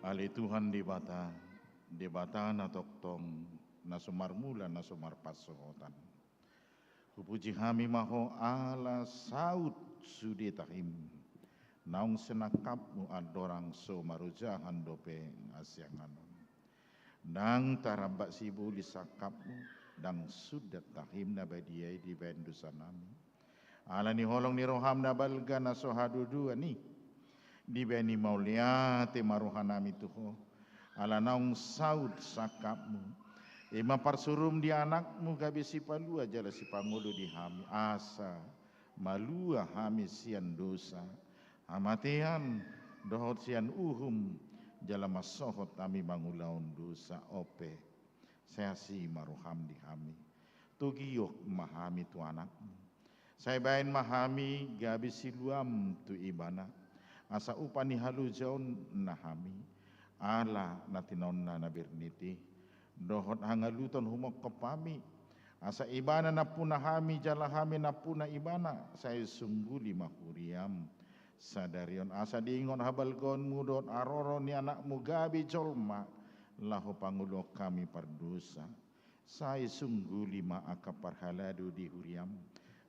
Ale Tuhan Debata, Debata na tongtong, na so marmula, na so marpansohotan. Hupuji hami ma Ho ala saut sude tahim, naung sinangkapMu andorang so marojahan dope hasiangan on. Ndang taramba sibolis sangkapMu, ndang sundat tahim na badia i dibahen dosanami. Ala ni holong ni rohaM na balga na so haduaduan i, dibahen i mauliate ma rohanami tu Ho, ala naung saut sangkapMu. I ma parsuruM di AnakMu gabe sipalua jala sipangolu di hami, asa malua hami sian dosa, hamatean, dohot sian uhum, jala mansohot hami mangulahon dosa. Onpe, sai asi ma rohaM di hami. Togihon ma hami tu AnakMu. Sai bahen ma hami gabe siluam tu Ibana, asa upa ni halojaonna hami, ala na tinaonna na bernit i, dohot hangaluton humongkop hami, asa Ibana nampuna hami jala hami nampuna Ibana, sai sungguli ma huriaM sadari on, asa diingot habalgaonMu dohot haroro ni AnakMu gabe jolma, laho pangoluhon hami pardosa. Sai sungguli ma angka parhalado di huriaM,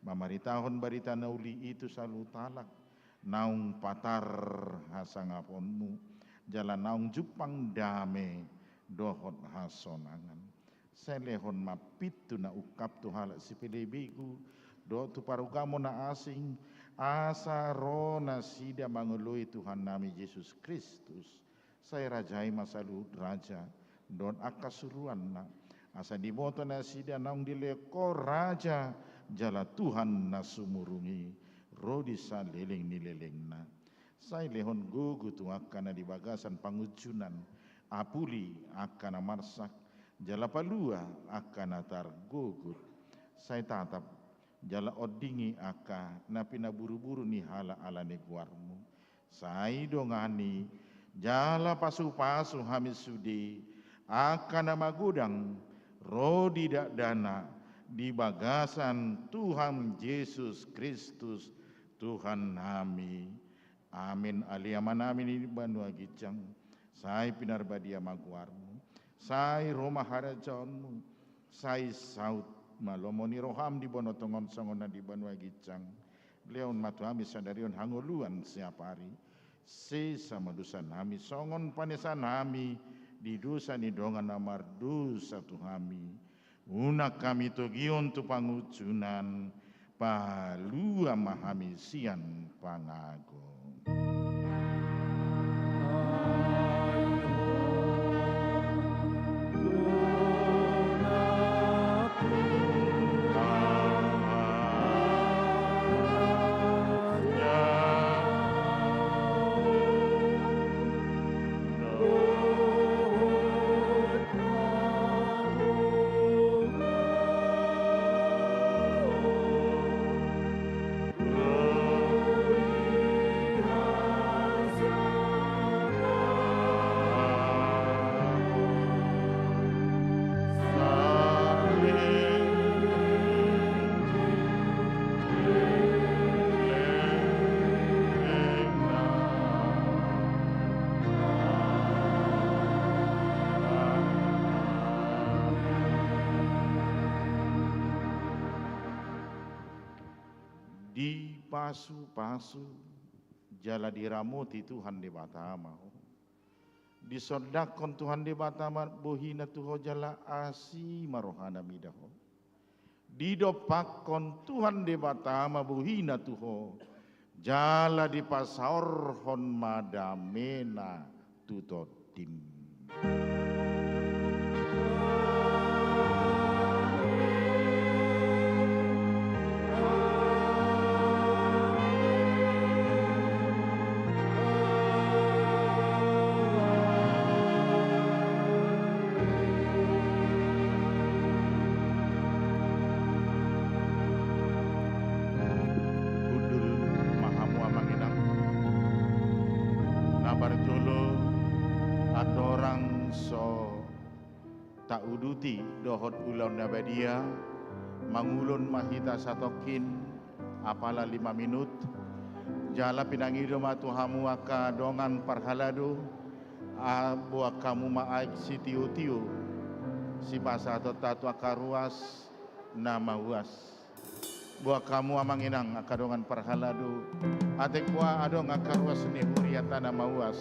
mamaritahon barita na uli i tu saluhut halak, naung patar hasangaponMu, jala naung jumpang dame dohot hasonangan. Sai lehon ma pintu na ungkap tu halak sipelebegu, dohot tu parugamo na asing, asa ro nasida mangoloi Tuhannami Jesus Kristus. Sai rajai ma saluhut raja, dohot angka suruanna, asa diboto nasida naung dilehon Ho raja, jala Tuhan na sumurung i, ro di saleleng ni lelengna. Sai lehon gogo tu angka na di bagasan pangunjunan, apuli angka na marsak, jala palua angka na targogot. Sai tatap, jala ondingi angka na pinaburuburu ni halak ala ni goarMu. Sai dongani, jala pasupasu hami sude, angka na magodang, ro di dakdanak, di bagasan Tuhan Jesus Kristus, Tuhannami. Amen. Ale Amanami na di banua ginjang, sai pinarbadia ma goarMu, sai ro ma harajaonMu, sai saut ma lomo ni rohaM di banua tonga on songon na di banua ginjang. Lehon ma tu hami sadari on hangoluan siapari. Sesa ma dosanami songon panesanami di dosa ni dongan na mardosa tu hami. Unang hami togihon tu pangunjunan, palua ma hami sian pangago. Pasu-pasu jala diramoti Tuhan Debata ma ho. Disondangkon Tuhan Debata ma bohina tu ho jala asi ma rohana mida ho. Didompakkon Tuhan Debata ma bohina tu ho jala dipasaorhon ma damena tu tondim. Hundul ma hamu amang inang. Na parjolo, andorang so tauduti dohot ulaon na badia, mangulon ma hita satongkin apala lima minut. Jala pinangido ma tu hamu angka dongan parhalado, a, boan hamu ma aek sitiotio, sipasahatonta tu angka ruas na mauas. Boan hamu amang inang angka dongan parhalado, atik boan adong angka ruas ni hurianta na mauas.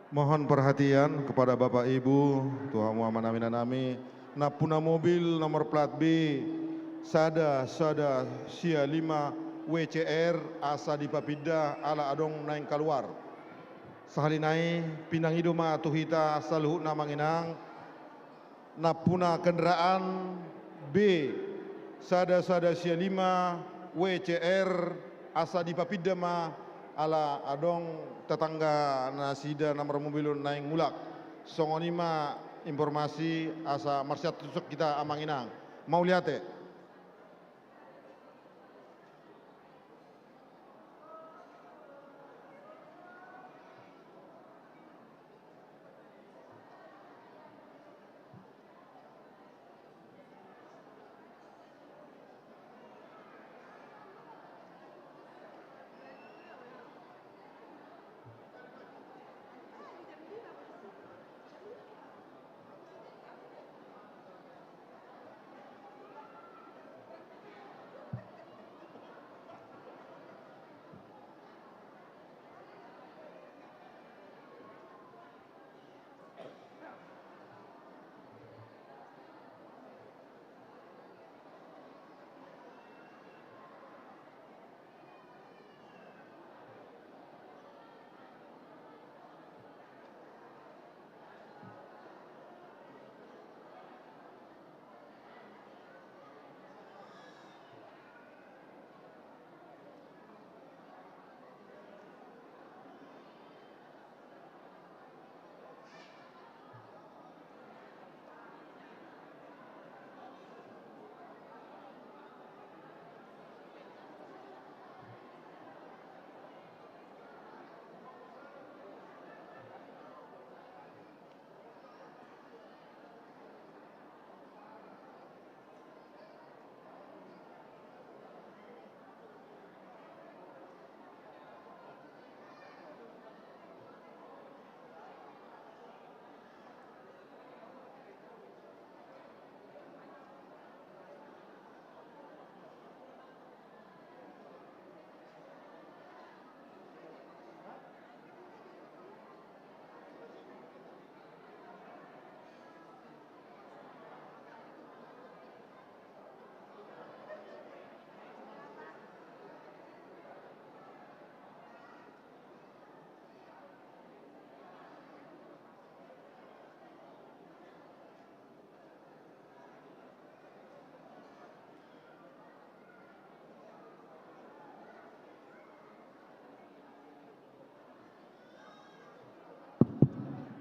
Mohon perhatian kepada Bapak Ibu, tu hamu amanami inanami, nampuna mobil nomor plat B sada sada sia lima W C R asa dipapinda ala adong naeng kaluar. Sahali nai pinangido ma tu hita saluhutna amang inang, nampuna kendaraan B sada sada sia lima W C R asa dipapinda ma ala adong tetangga nasida na marmobil on naeng mulak. Songon i ma informasi asa marsiantusan hita amang inang. Mauliate.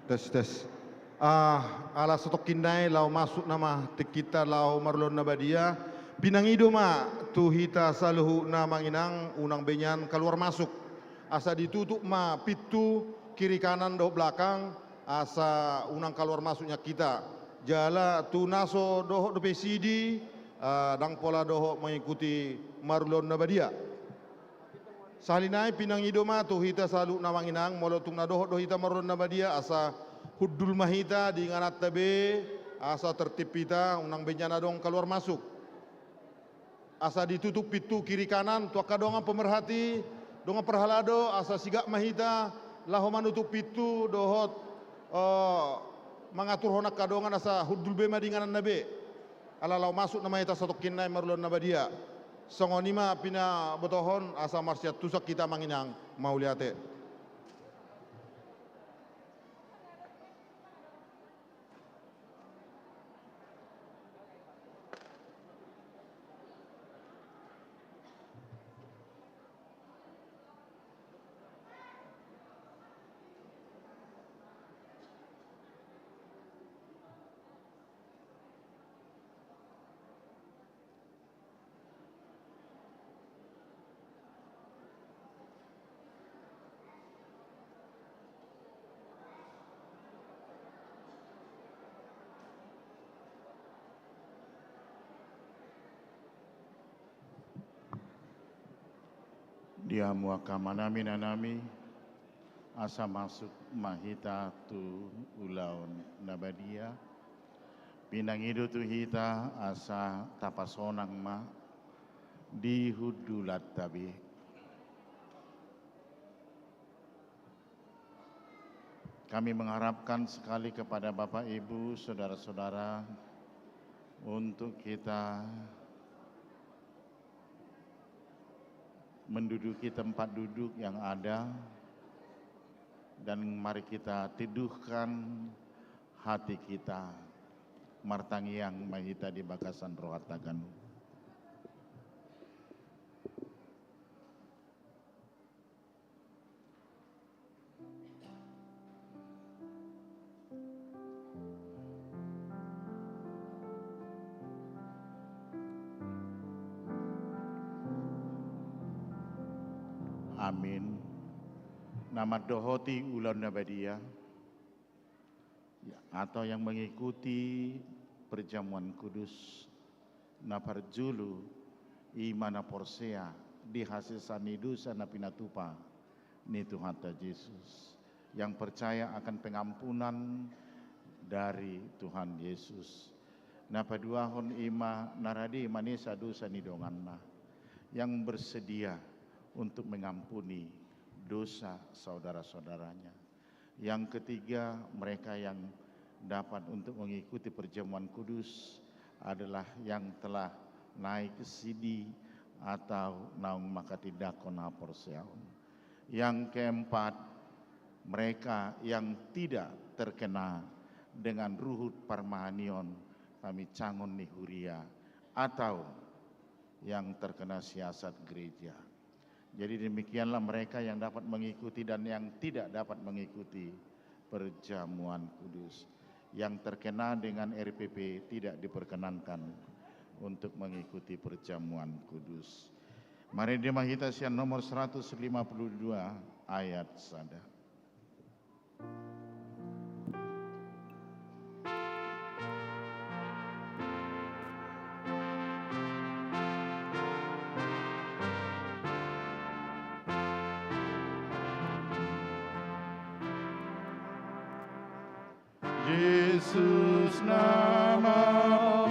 Tes, tes. Ah, ala satongkin nai laho masuk nama tingkinta laho marulaon na badia. Pinangido ma tu hita saluhutna amang inang, unang be nian kaluar masuk. Asa ditutup ma pintu kiri kanan dohot belakang, asa unang kaluar masuk nian hita. Jala tu na so dohot dope sidi, ah, ndang pola dohot mengikuti marulaon na badia. Sahali nai pinangido ma tu hita saluhutna amang inang, molo tung na dohot do hita marulaon na badia, asa hundul ma hita di ingananta be, asa tertib hita, unang be nian adong kaluar masuk. Asa ditutup pintu kiri kanan tu angka dongan pemerhati, dongan parhalado, asa sigak ma hita laho manutup pintu dohot, eh, mangaturhon angka dongan asa hundul be ma di ingananna be. Ala laho masuk nama hita satongkin nai marulaon na badia. Songon i ma pinabotohon, asa marsiantusan hita amang inang, mauliate. Di hamu angka amanami, inanami, asa masuk ma hita tu ulaon na badia. Pinangido tu hita asa tapasonang ma di hundulanta be. Kami mengharapkan sekali kepada Bapak, Ibu, saudara-saudara, untuk kita menduduki tempat duduk yang ada, dan mari kita teduhkan hati kita. Martangiang ma hita di bagasan rohanta ganup. Amin. Na mandohoti ulaon na badia, ya, atau yang mengikuti perjamuan kudus, na parjolo i ma na porsea di hasesaan ni dosa na pinatupa ni Tuhanta Jesus, yang percaya akan pengampunan dari Tuhan Yesus. Na paduahon i ma na rade manesa dosa ni donganna, yang bersedia untuk mengampuni dosa saudara-saudaranya. Yang ketiga, mereka yang dapat untuk mengikuti perjamuan kudus adalah yang telah naik sidi atau naung manghatindanghon haporseaon. Yang keempat, mereka yang tidak terkena dengan ruhut parmahanion paminsangon ni huria atau yang terkena siasat gereja. Jadi demikianlah mereka yang dapat mengikuti dan yang tidak dapat mengikuti perjamuan kudus. Yang terkena dengan R P P tidak diperkenankan untuk mengikuti perjamuan kudus. Marende ma hita sian nomor seratus lima puluh dua ayat sada. Jesus na mamorsan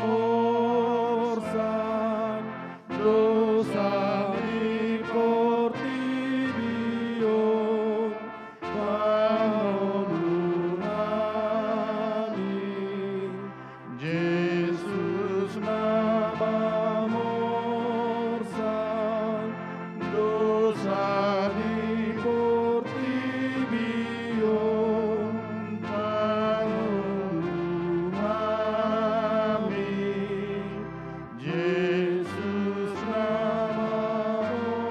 dosa ni portibi on, pangolu hami. Jesus na mamorsan dosa ni portibi on, pangolu hami. Jesus na mamorsan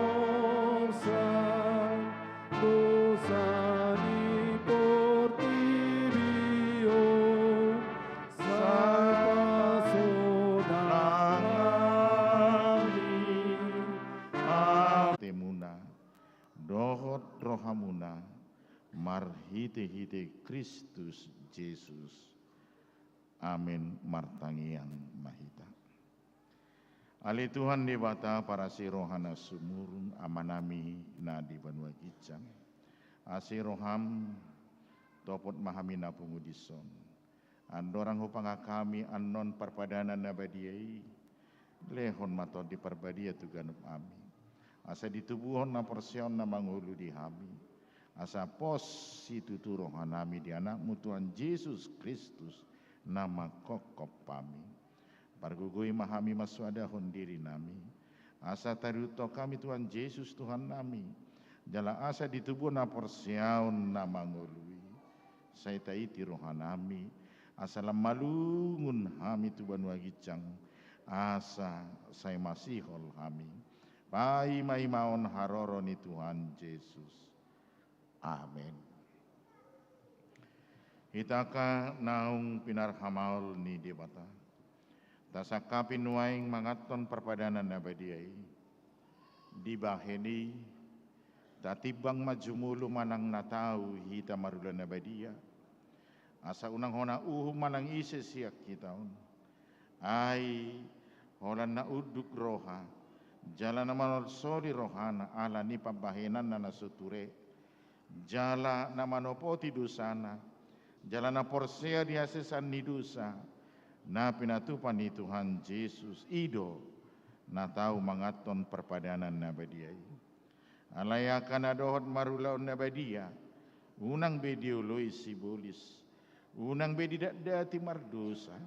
dosa ni portibi on, sai pasonang hami. Atemuna dohot rohamuna marhitehite Kristus Jesus. Amin. Martangiang ma hita. Ale Tuhan Debata, parasi roha na sumurung, Amanami na di banua ginjang, asi roham topot ma hami na pungu dison. Andorang hupangangka hami annon parpadanan na badia i, lehon ma Tondi Parbadia tu ganup hami, asa ditubuhon haporseaon na mangolu di hami, asa pos situtu rohanami di Anakmu Tuhan Jesus Kristus na manghophop hami. Pargogoi ma hami mansoadahon dirinami, asa taihuthon hami Tuhan Jesus Tuhannami, jala asa ditubuhon haporseaon na mangolu i, sai taiti rohanami, asa lam malungun hami tu banua ginjang, asa sai masihol hami paima-imaon haroro ni Tuhan Jesus. Amen. Hita angka naung pinarhamaol ni Debata, tasangkapi nuaeng manganhon parpadanan na badia i. Dibahen i, tatimbang ma jumolo manang na tau hita marula na badia, asa unang hona uhum manang ise sian hita on. Ai holan na unduk roha, Jala na manolsoli rohana ala ni pambahenanna na so ture, jala na manopoti dosana, jala na porsea di hasesaon ni dosa, na pinatupa ni Tuhan Jesus, i do na tau manganhon parpadanan na badia i. Alai angka na dohot marulaon na badia, unang be dioloi sibolis, unang be didatdati mardosa,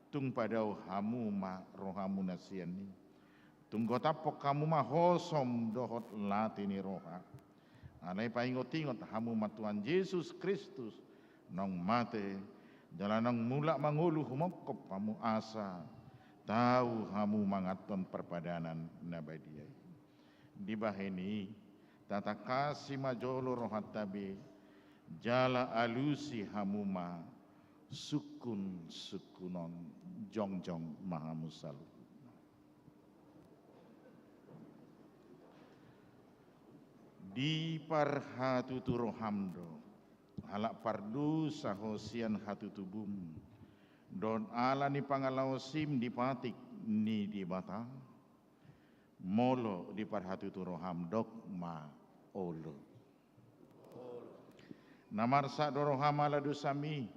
tung padao hamu ma rohamuna sian i. Tung gotaphon hamu ma hosom dohot late ni roha. Alai paingotingot hamu ma Tuhan Jesus Kristus, naung mate, jala naung mulak mangolu humongkop hamu asa tau hamu manganhon parpadanan na badia i. Dibahen i, tatangkasi ma jolo rohanta be, jala alusi hamu ma sungkunsungkun on. Jongjong ma hamu saluhutna. Diparhatutu roham do, halak pardosa ho sian hatutubum, dohot ala ni pangalaosim di patik ni Debata. Molo diparhatutu roham, dok ma olo. Na marsak do roham ala dosam i,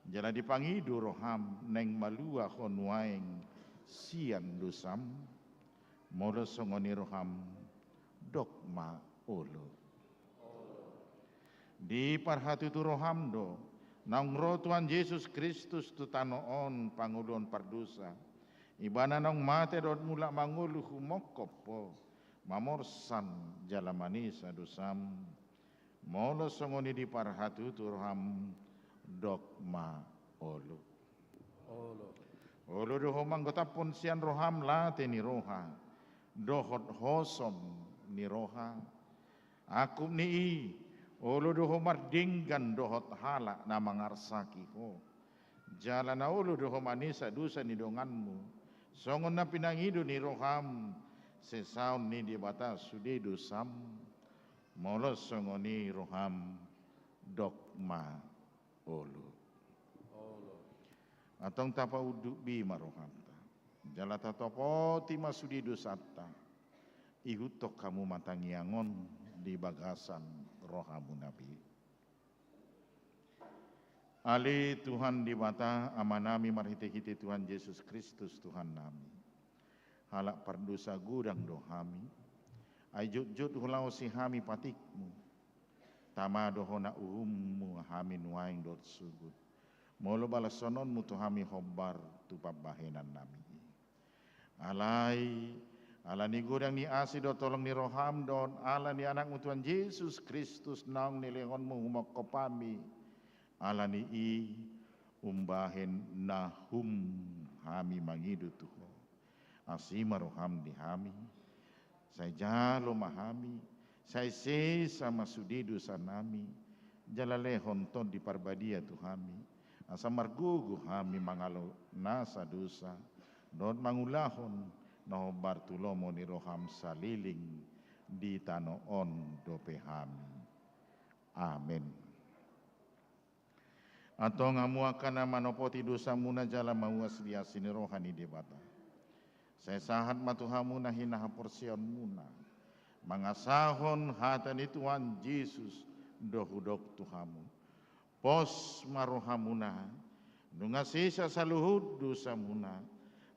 jala dipangido roham naeng malua ho nuaeng sian dosam. Molo songon i roham, dok ma olo. Diparhatutu roham do, naung ro Tuhan Jesus Kristus tu tano on pangoluhon pardosa. Ibana naung mate dohot mulak mangolu humongkop ho, mamorsan jala manesa dosam. Molo songon i diparhatutu roham, dok ma olo. Olo. Olo do ho manggotaphon sian roham late ni roha, dohot hosom ni roha. Angkup ni i, olo do ho mardenggan dohot halak na mangarsaki ho. Jala na olo do ho manesa dosa ni donganmu, songon na pinangido ni roham, sesaon ni Debata sude dosam. Molo songon i roham, dok ma olo. Olo. Antong tapaunduk be ma rohanta, jala tatopoti ma sude dosanta. Ihuthon hamu ma tangiang on di bagasan rohamuna be. Ale Tuhan Debata, Amanami marhitehite Tuhan Jesus Kristus Tuhannami. Halak pardosa godang do hami, ai jotjot hulaosi hami patikmu. Tama do hona uhummu hami nuaeng dohot sogot, molo balashononmu tu hami hombar tu pambahenannami i. Alai, ala ni godang ni asi dohot holong ni roham dohot ala ni Anakmu Tuhan Jesus Kristus naung nilehonmu humongkop hami, ala ni i umbahen na hum hami mangido tu ho. Asi ma roham di hami, sai jalo ma hami, sai sesa ma sude dosanami, jala lehon Tondi Parbadia tu hami, asa margogo hami mangalo nasa dosa, dohot mangulahon na hombar tu lomo ni roham saleleng di tano on dope hami. Amen. Antong hamu angka na manopoti dosamuna jala mauas di asi ni roha ni Debata, sai sahat ma tu hamu na hinahaporseaonmuna, mangasahon hata ni Tuhan Jesus do hudok tu hamu. Pos ma rohamuna, nunga sesa saluhut dosamuna,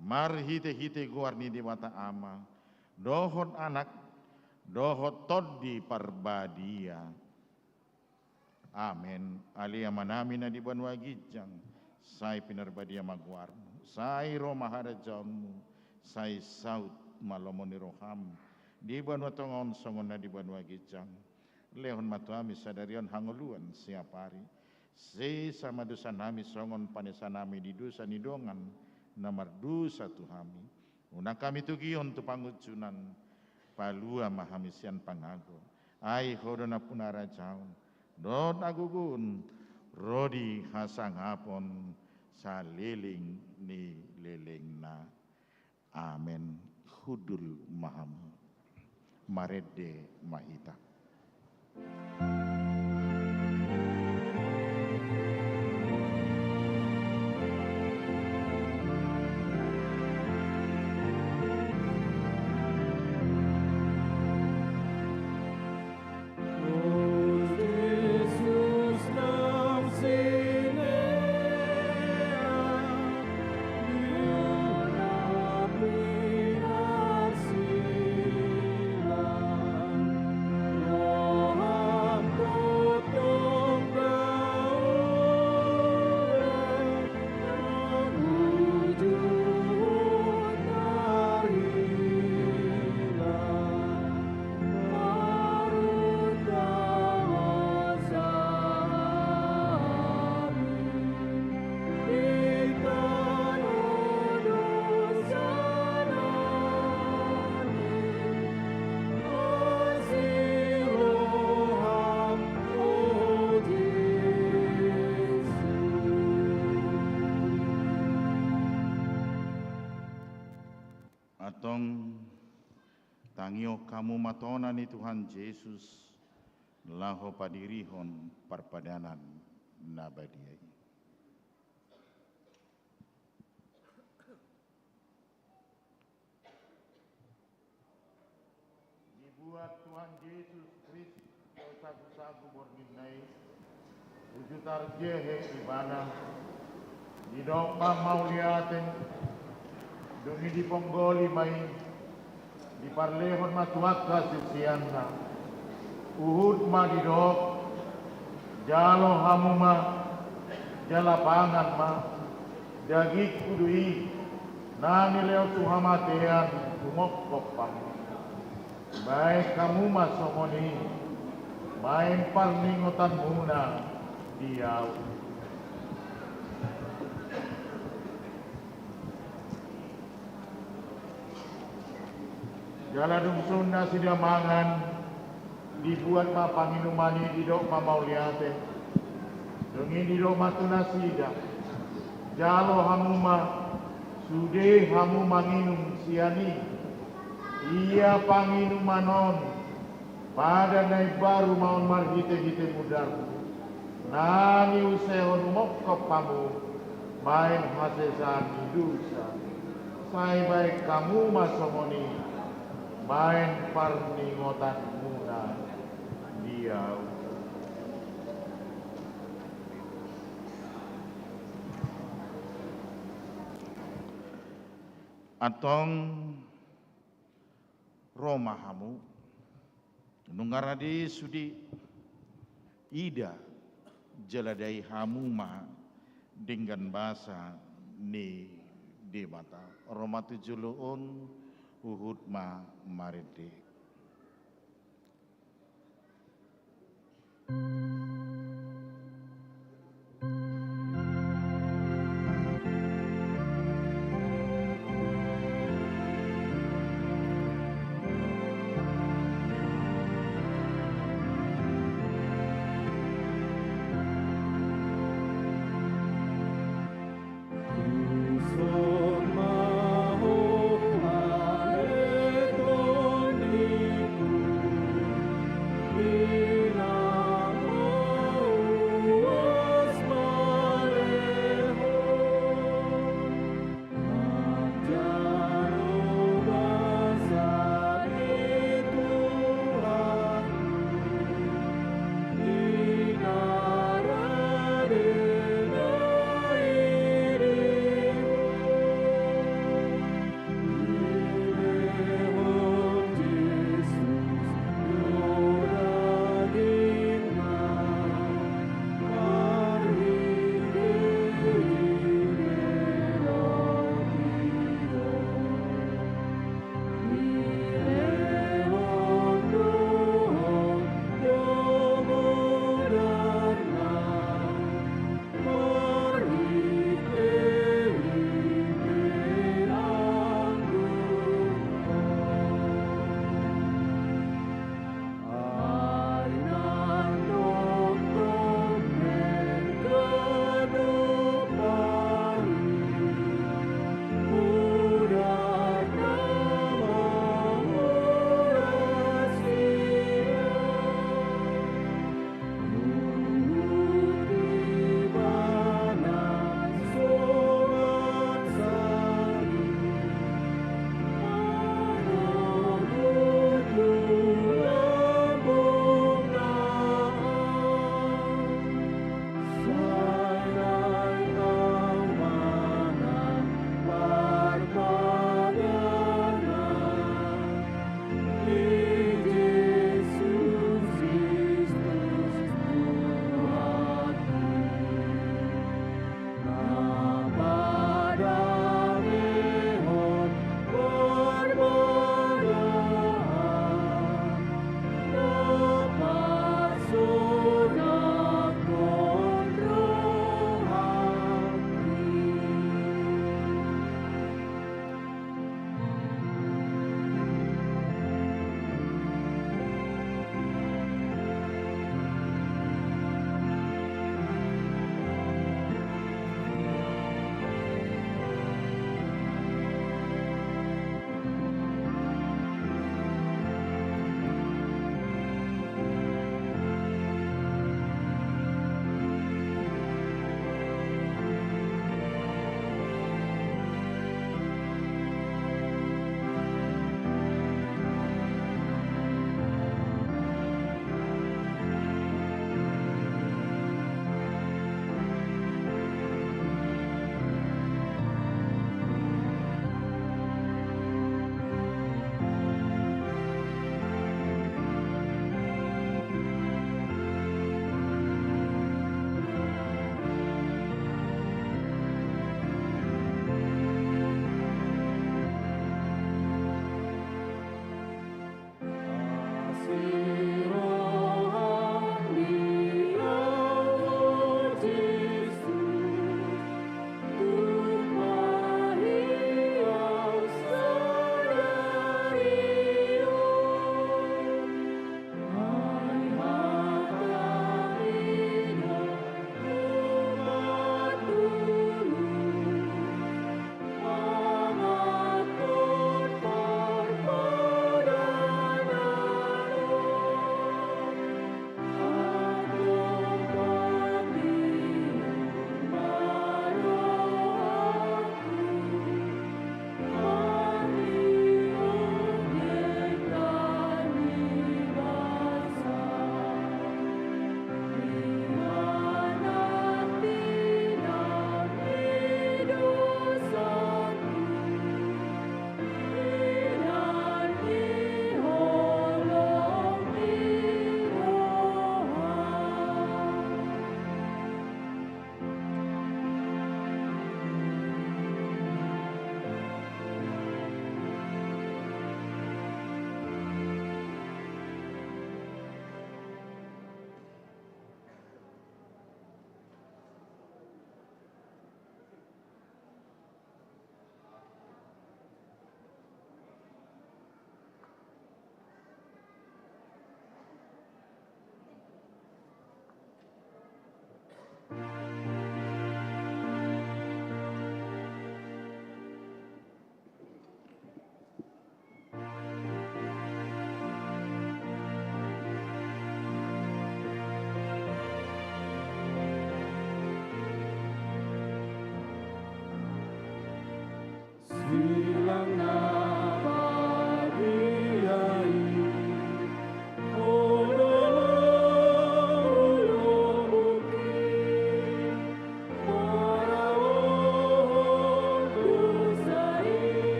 marhitehite goar ni Debata Ama, dohot Anak, dohot Tondi Parbadia. Amen. Ale Amanami na di banua ginjang, sai pinarbadia ma goarmu, sai ro ma harajaonmu, sai saut ma lomo ni roham di banua tonga on songon na di banua ginjang. Lehon ma tu hami sadari on hangoluan siapari. Sesa ma dosanami songon panesanami di dosa ni dongan na mardosa tu hami. Unang hami togihon tu pangunjunan, palua ma hami sian pangago. Ai Ho do nampuna harajaon dohot hagogoon, ro di hasangapon saleleng ni lelengna. Amen. Hundul ma hamu. Marende ma hita. Tangihon hamu ma tona ni Tuhan Jesus, laho padirihon parpadanan na badia i. Dibuat Tuhan Jesus Kristus sagusagu borngin na i, uju tarjehe Ibana, didok ma mauliate, dung i diponggoli ma i, diparlehon ma tu angka siseanna. Huhut ma didok: Jalo hamu ma, jala pangan ma, dagingku do i, na nilehon tu hamatean, umongkop hamu. Baen hamu ma songon i, baen parningotanmuna di ahu. Jala dung sun nasida mangan, dibuat ma panginuman i, didok ma mauliate. Dung i didok ma tu nasida: Jalo hamu ma, sude hamu manginum sian i. Ia panginuman on, padan na imbaru ma on marhitehite mudarhu, na niusehon umongkop hamu baen hasesaan ni dosa. Sai baen hamu ma songon i, baen parningotanmuna di ahu. Antong ro ma hamu, nunga rade sude, ida jala dai hamu ma denggan basa ni Debata. Ro ma tu jolo on, huhut ma marende.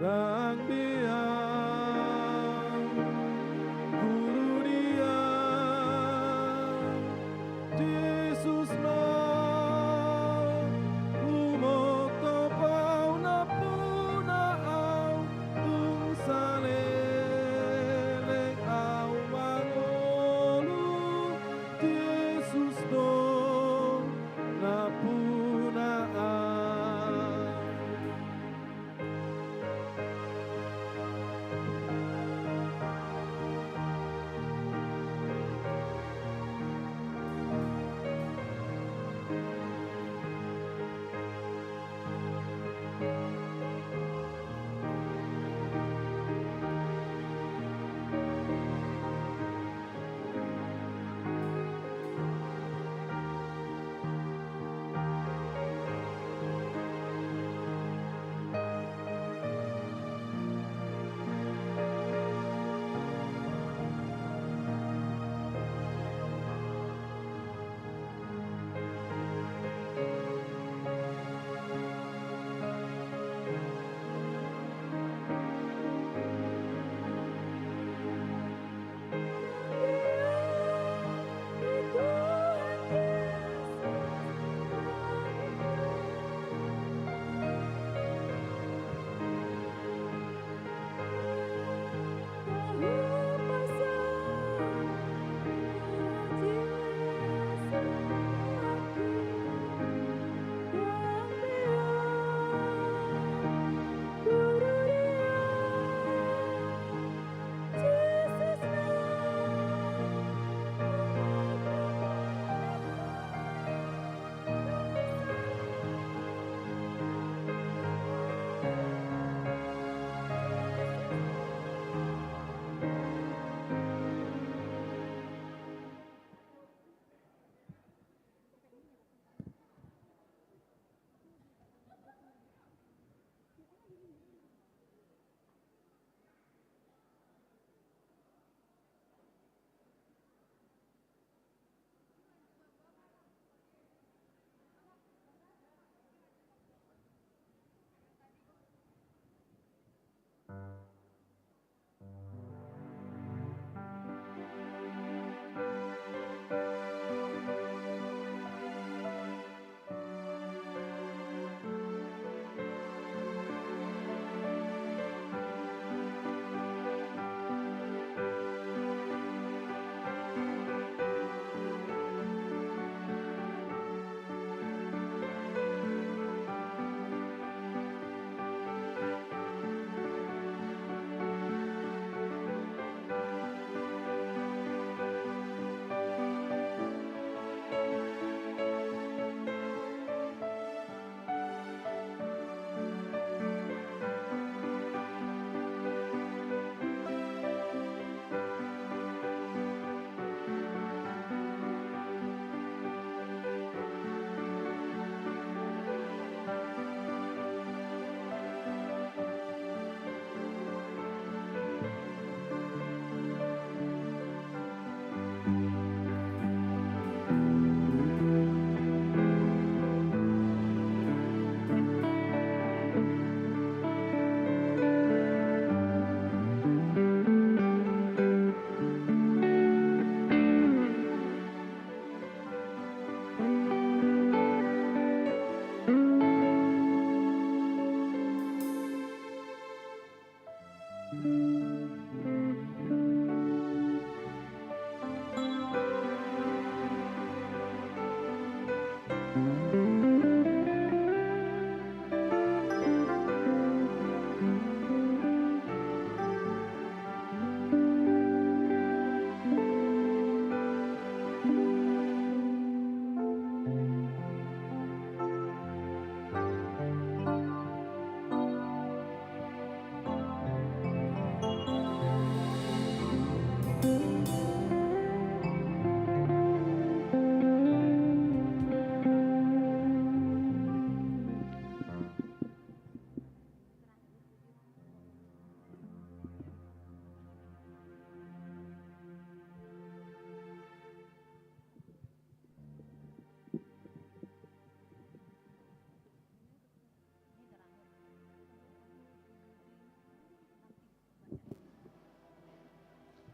Nang dia, guru dia, Jesus na humongkop au, nampuna au, tung saleleng au mangolu, Jesus do nampuna au.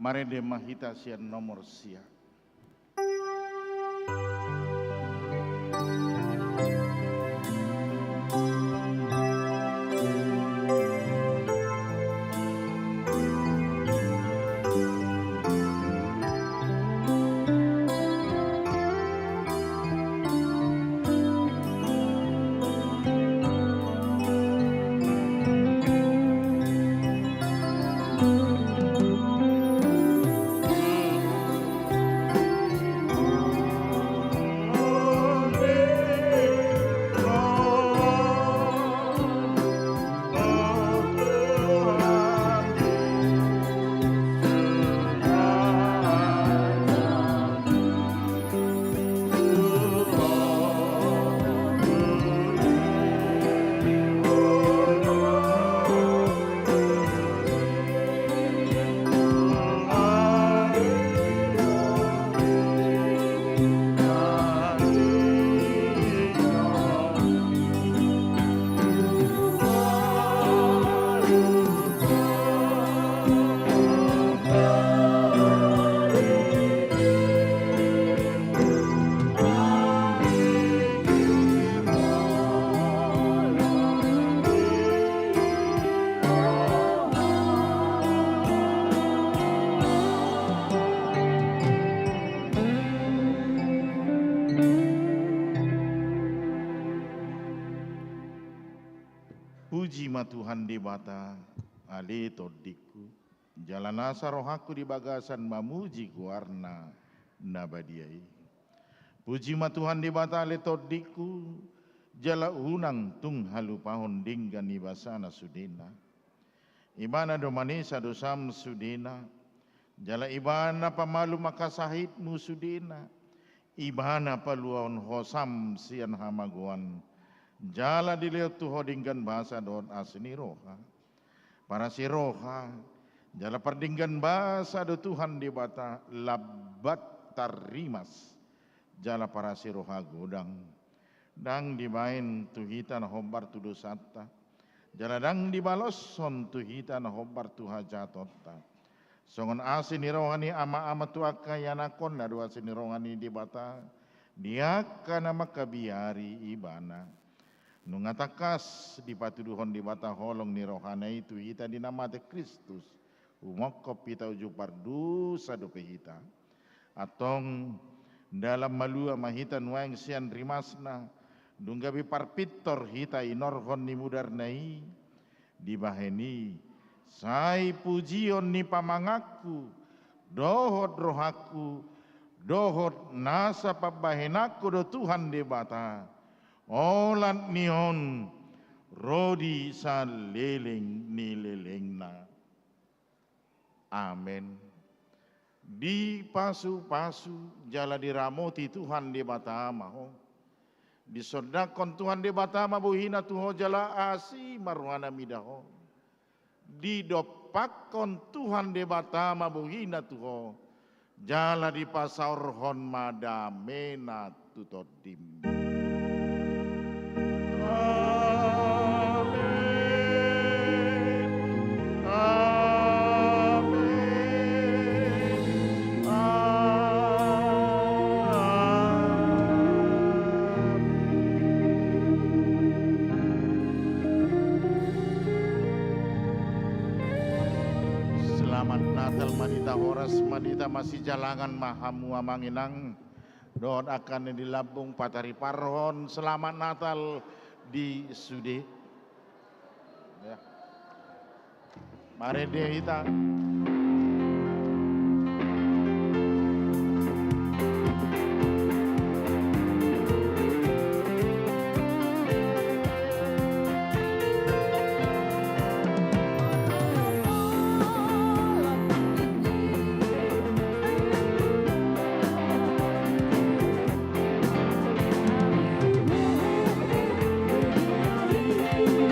Marende ma hita sian nomor sia. Puji ma Tuhan Debata, ale tondingku, jala nasa rohangku di bagasan mamuji goarna na badia i. Puji ma Tuhan Debata, ale tondingku, jala unang tung halupahon denggan ni basana sudena. Ibana do manesa dosam sudena, jala Ibana pamalum angka sahitmu sudena. Ibana paluahon hosam sian hamagoan, jala dilehon tu ho denggan basa dohot asi ni roha. Parasi roha jala pardenggan basa do Tuhan Debata, lambat tarrimas jala parasi roha godang. Ndang dibaen tu hita na hombar tu dosanta, jala ndang dibaloshon tu hita na hombar tu hajahatonta. Songon asi ni roha ni ama-ama tu angka ianakkonna do asi ni roha ni Debata di angka na mangkabiari Ibana. Nunga tangkas dipatuduhon Debata holong ni rohana i tu hita di na mate Kristus, humongkop hita uju pardosa dope hita. Antong, dalan malua ma hita nuaeng sian rimasna, dung gabe parpintor hita inorhon ni mudarna i. Dibahen i, sai pujion ni pamanganku dohot rohangku dohot nasa pambahenanku do Tuhan Debata, olat ni on ro di saleleng ni lelengna. Amen. Dipasupasu jala diramoti Tuhan Debata ma ho. Disondangkon Tuhan Debata ma bohina tu ho jala asi ma rohana mida ho. Didompakkon Tuhan Debata ma bohina tu ho, jala dipasaorhon ma damena tu tondim. Amen. Amen. Amen. Selamat Natal ma di hita, horas ma di hita, masijalangan ma hamu amang inang. Dohot angka na di lambung, patariparhon selamat Natal di sude. Ya. Marende hita.